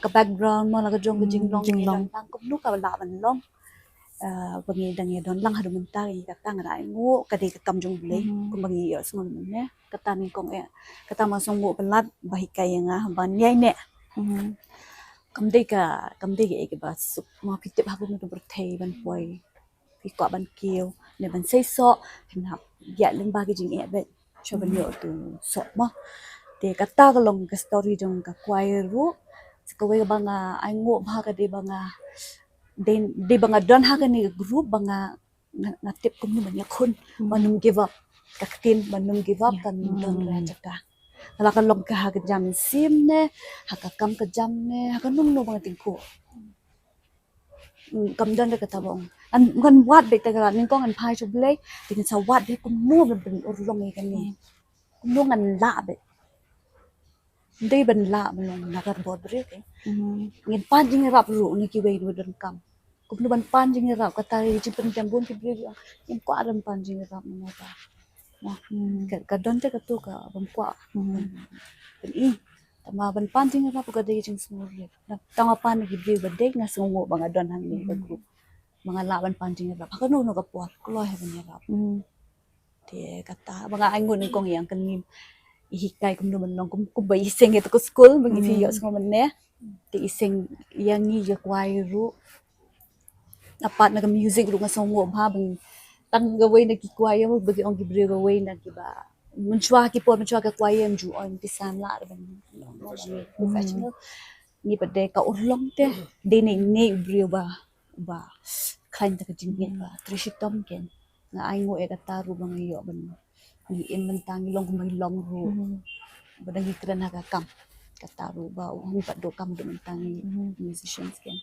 ka background mo la ka jong ka jinglong jinglong tang kumno ka lah ban long. Ba ngi dang ïa don lang haduh mynta ïa kata nga da ainguh ka dei ka kam jong Blei kumba ngi ïohsngew mynne. Kata nyngkong eh kata ma sngewnguh palat ba hikai ïa nga ba ngi ïa neh. Kam dei ka kam dei ka eh ba suk ma phi tip ha kumno ka pyrthei ban poi phi kwah ban kiew ne ban seisoh phin hap ïa lyngba ki jingeh bad sha ban ïoh tu soh mo. Te kata ka long ka story jong ka choir ruh. Sa kawei ba nga ainguh bha ka dei ba nga dei ba nga don ha kane ka group ba nga nga tip kumno ban ïakhun ban ym give up. Ka ktien ban ym give up kan don re jaka. La ka long ka ha ka jam sim ne ha ka kam ka jam ne ha ka nongno ba nga tyngkhuh. Kam don re kata ba ong. An kan wad beit ta ka nyngkong an phai sha Blei te kan sa wad beit kumno ban pynurlong ïa kane. Kumno ngan lah beit. Dei ban lah ban long na ka bor briew te. Ngin pan jingïarap ruh na kiwei ruh donkam. Kumno ban pan jingïarap kata ri jingpyndem bun ki briew ruh ngin kwah ban pan jingïarap na ka. Ka don te katu ka ban kwah. Ban i tama ban pan jingïarap ka dei jingsngewrit. Tang ma pan ki briew ba dei nga sngewnguh ba nga don hangne ka group. Ba nga lah ban pan jingïarap ha kano kano ka por kloi ha ban ïarap. Te kata ba nga ainguh nyngkong ïa nga kane i hikai kumno ban long kum kumba i seng ïa ka skul ba ngi phi ïohsngew mynne. Te i seng ïa ngi ïa choir ruh. Apart na ka music ruh nga sngewnguh bha ba ngi tang kawei na ki choir ba ki ong ki briew kawei na kiba mynshuwa ki por mynshuwa ka choir ym ju ong ki sam lah ban professional. Ngi pat dei ka urlong te dei ne ne briew ba ba khlaiñ ta ka jingngeit ba trei shitom ken. Nga ainguh ïa kata ruh ba nga ïoh ban ngi im mynta ngi long kumba ngi long ruh. Ba dang ngi kren ha ka kam kata ruh ba u hynrei pat doh kam doh mynta ngi musicians ken.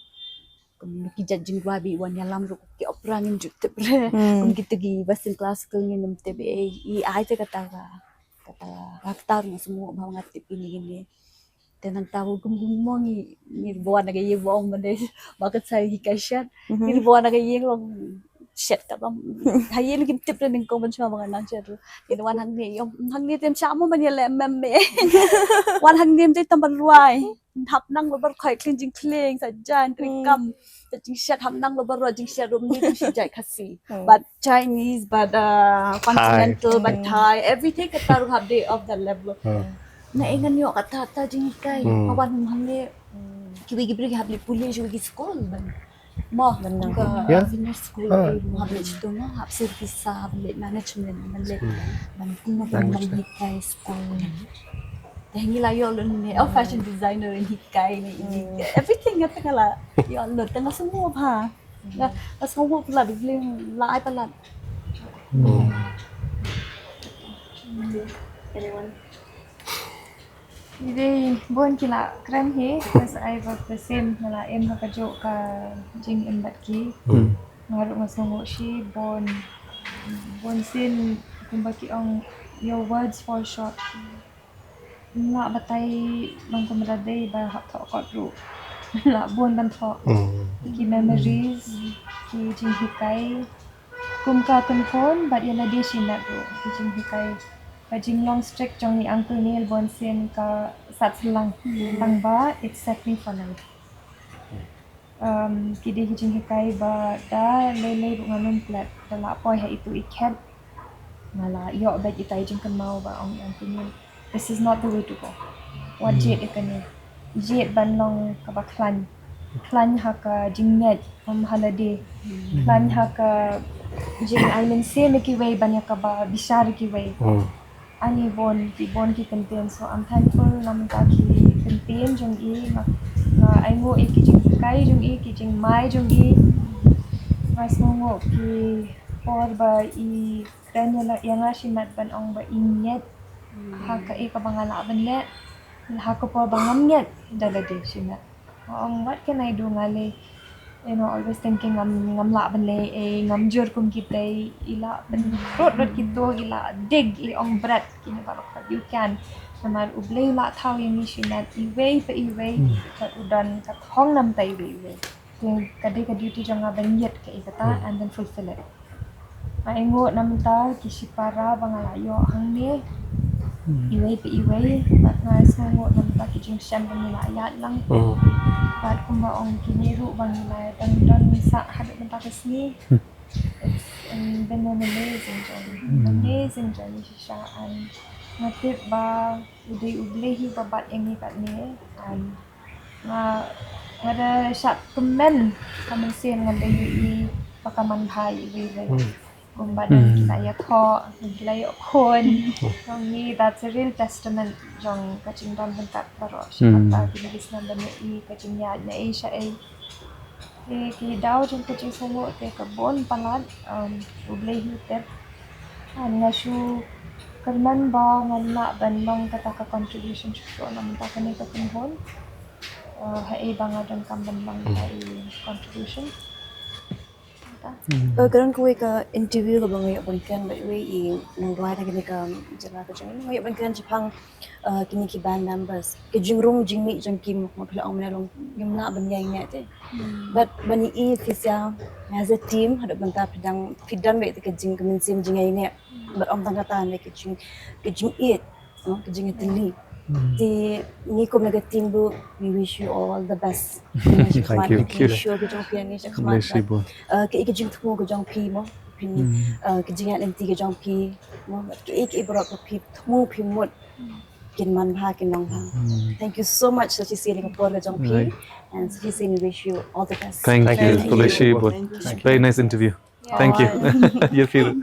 Kum ki jait jingrwai ba i wan ïalam ruh ki opera ngim ju tip re. Kum kita ki western classical ngin ym tip ei i ai te kata ka kata ka kata ruh nga sngewnguh ba nga tip ine ine. Te nangta ba kum kum mo ngi ngi ba wan na ka ïing ba ong ba dei ba ka sai hi ka shet. Ngi ba wan na ka ïing long shet ka bam. Ha ïing kim tip re nyngkong ban shu ba nga nang shet ruh. Ngi wan hangne ïong hangne tem sha mo ban ïa leh mem me. Wan hangne te tam ban rwai. Hap nang lo bar khoi kling jingkling sa jan tri kam. Te jingshet hap nang lo bar rwai jingshet ruh ni shi jait Khasi. But Chinese, but uh, continental, but Thai, everything kata ruh hap dei of that level. Na e ngan ïoh kata ta jinghikai. Ka wan hangne kiwei ki briew ki hap leit pule sha ki skul ban mo ka business school hap leit sha tu mo hap sir pisa hap leit management ban leit ban kumno ban ban hikai skul. Te ngi la ïoh lun ne oh fashion designer in hikai ne ini everything kata ka la ïoh lun te nga sngew bha. Nga sngew palat, la ai palat. Anyone? Dei bun ki la kren hi, bas ai ba pyrshah nga la im ha kajuh ka jingim bad ki. Nga ruh nga sngew shi bun bun sien kumba ki ong your words fall short. Nga batai long kumba dei ba hap thoh kot ruh. Nga bun ban thoh ki memories ki jinghikai. Kum ka kynhun bad ïa lade shimet ruh ki jinghikai. Ka jinglong strict jong i Uncle Neil bun sien ka sat slang tang ba it set me for life. Um, ki dei ki jinghikai ba da lei lei ruh ngan ym plet da la poi ha itu i khet. Nga la ïoh bad ita i jingkynmaw ba ong i Uncle Neil. This is not the way to go. Wat jied ïa kane. Jied ban long kaba khlaiñ. Khlaiñ ha ka jingngeit ym ha lade. Khlaiñ ha ka jingai mynsiem ïa kiwei ban ïa kaba bishar ïa kiwei. Ani bun ki bun ki kyntien so I'm thankful na mynta ki kyntien jong i nga nga ainguh ïa ki jinghikai jong i ki jingmai jong i. Nga sngewnguh ki por ba i kren ïa nga shimet ban ong ba i ngeit Ha kaei kaba nga lah ban leh, ha ka por ba ngam ngeit da lade shimet. Nga ong, what can I do, nga leh, you know, always thinking ngam, ngam lah ban leh ei, ngam jur kum kitei, i lah ban rut rut kito, i lah dig, i ong bret, kine baroh pat you can. Namar U Blei u lah thaw ïa ngi shimet, iwei pa iwei, bad u don ka thong namar iwei iwei. Te ka dei ka duty jong nga ban ïit kaei kata and then fulfill it. Nga ainguh namar ki shipara ba nga la ïoh hangne, iwei pa iwei, bad nga sngewnguh namar ki jingshem ba ngi la ïaid lang. Bad kumba ong kine ruh ba ngi la don don sah haduh mynta ka sngi. It's, um, been an amazing journey. Amazing journey shisha, and nga tip ba u dei U Blei hi ba bat ïa ngi katne, and nga, nga da shah kmen ka mynsiem nga da ïohi ba ka man bha ïa iwei iwei. Kumba don ki la ïathoh, don ki la ïoh khun. Jong ngi, that's a real testament jong ka jingdon ryngkat baroh. Sha kata kine ki snem ba ngi ïohi ka jingïaid na ei sha ei. Te ki daw jong ka jingsngewnguh te ka bun palat, um, U Blei hi u tip. And nga shu kyrmen ba ngan lah ban long kata ka contribution shuh shuh na mynta kane ka kynhun. Uh, haei ba nga donkam ban long kata i contribution. Kata. Uh, ka don kawei ka interview kaba nga ïoh ban kren bad iwei i nongrwai na kane ka jylla ka jong ngi, nga ïoh ban kren shaphang, uh, kine ki band members. Ka jingrung jingmih jong ki, ma phi la ong mynne long ngim lah ban ïaineh te. Bad ban ïohi phi sha, as a team, haduh mynta phi dang, phi don beit ka jing, ka mynsiem jingïaineh. Bad ym tang kata ne ka jing, ka jingïeit, no, ka jingïatylli. Te ngi kum na ka team ruh, we wish you all the best. Thank you. Sha ka jong phi, ngi sha khmat. Bless you both. Uh, ka, ka jingthmu ka jong phi mo, phi, uh, ka jingïaid lynti ka jong phi mo, bad ka, ka baroh ka phi thmu phi mut. Kin man bha, kin long bha. Thank you so much, sa shisien ka por ka jong phi. And sa shisien we wish you all the best. Thank you. Bless you both. Very nice interview. Thank you. Ïa phi ruh.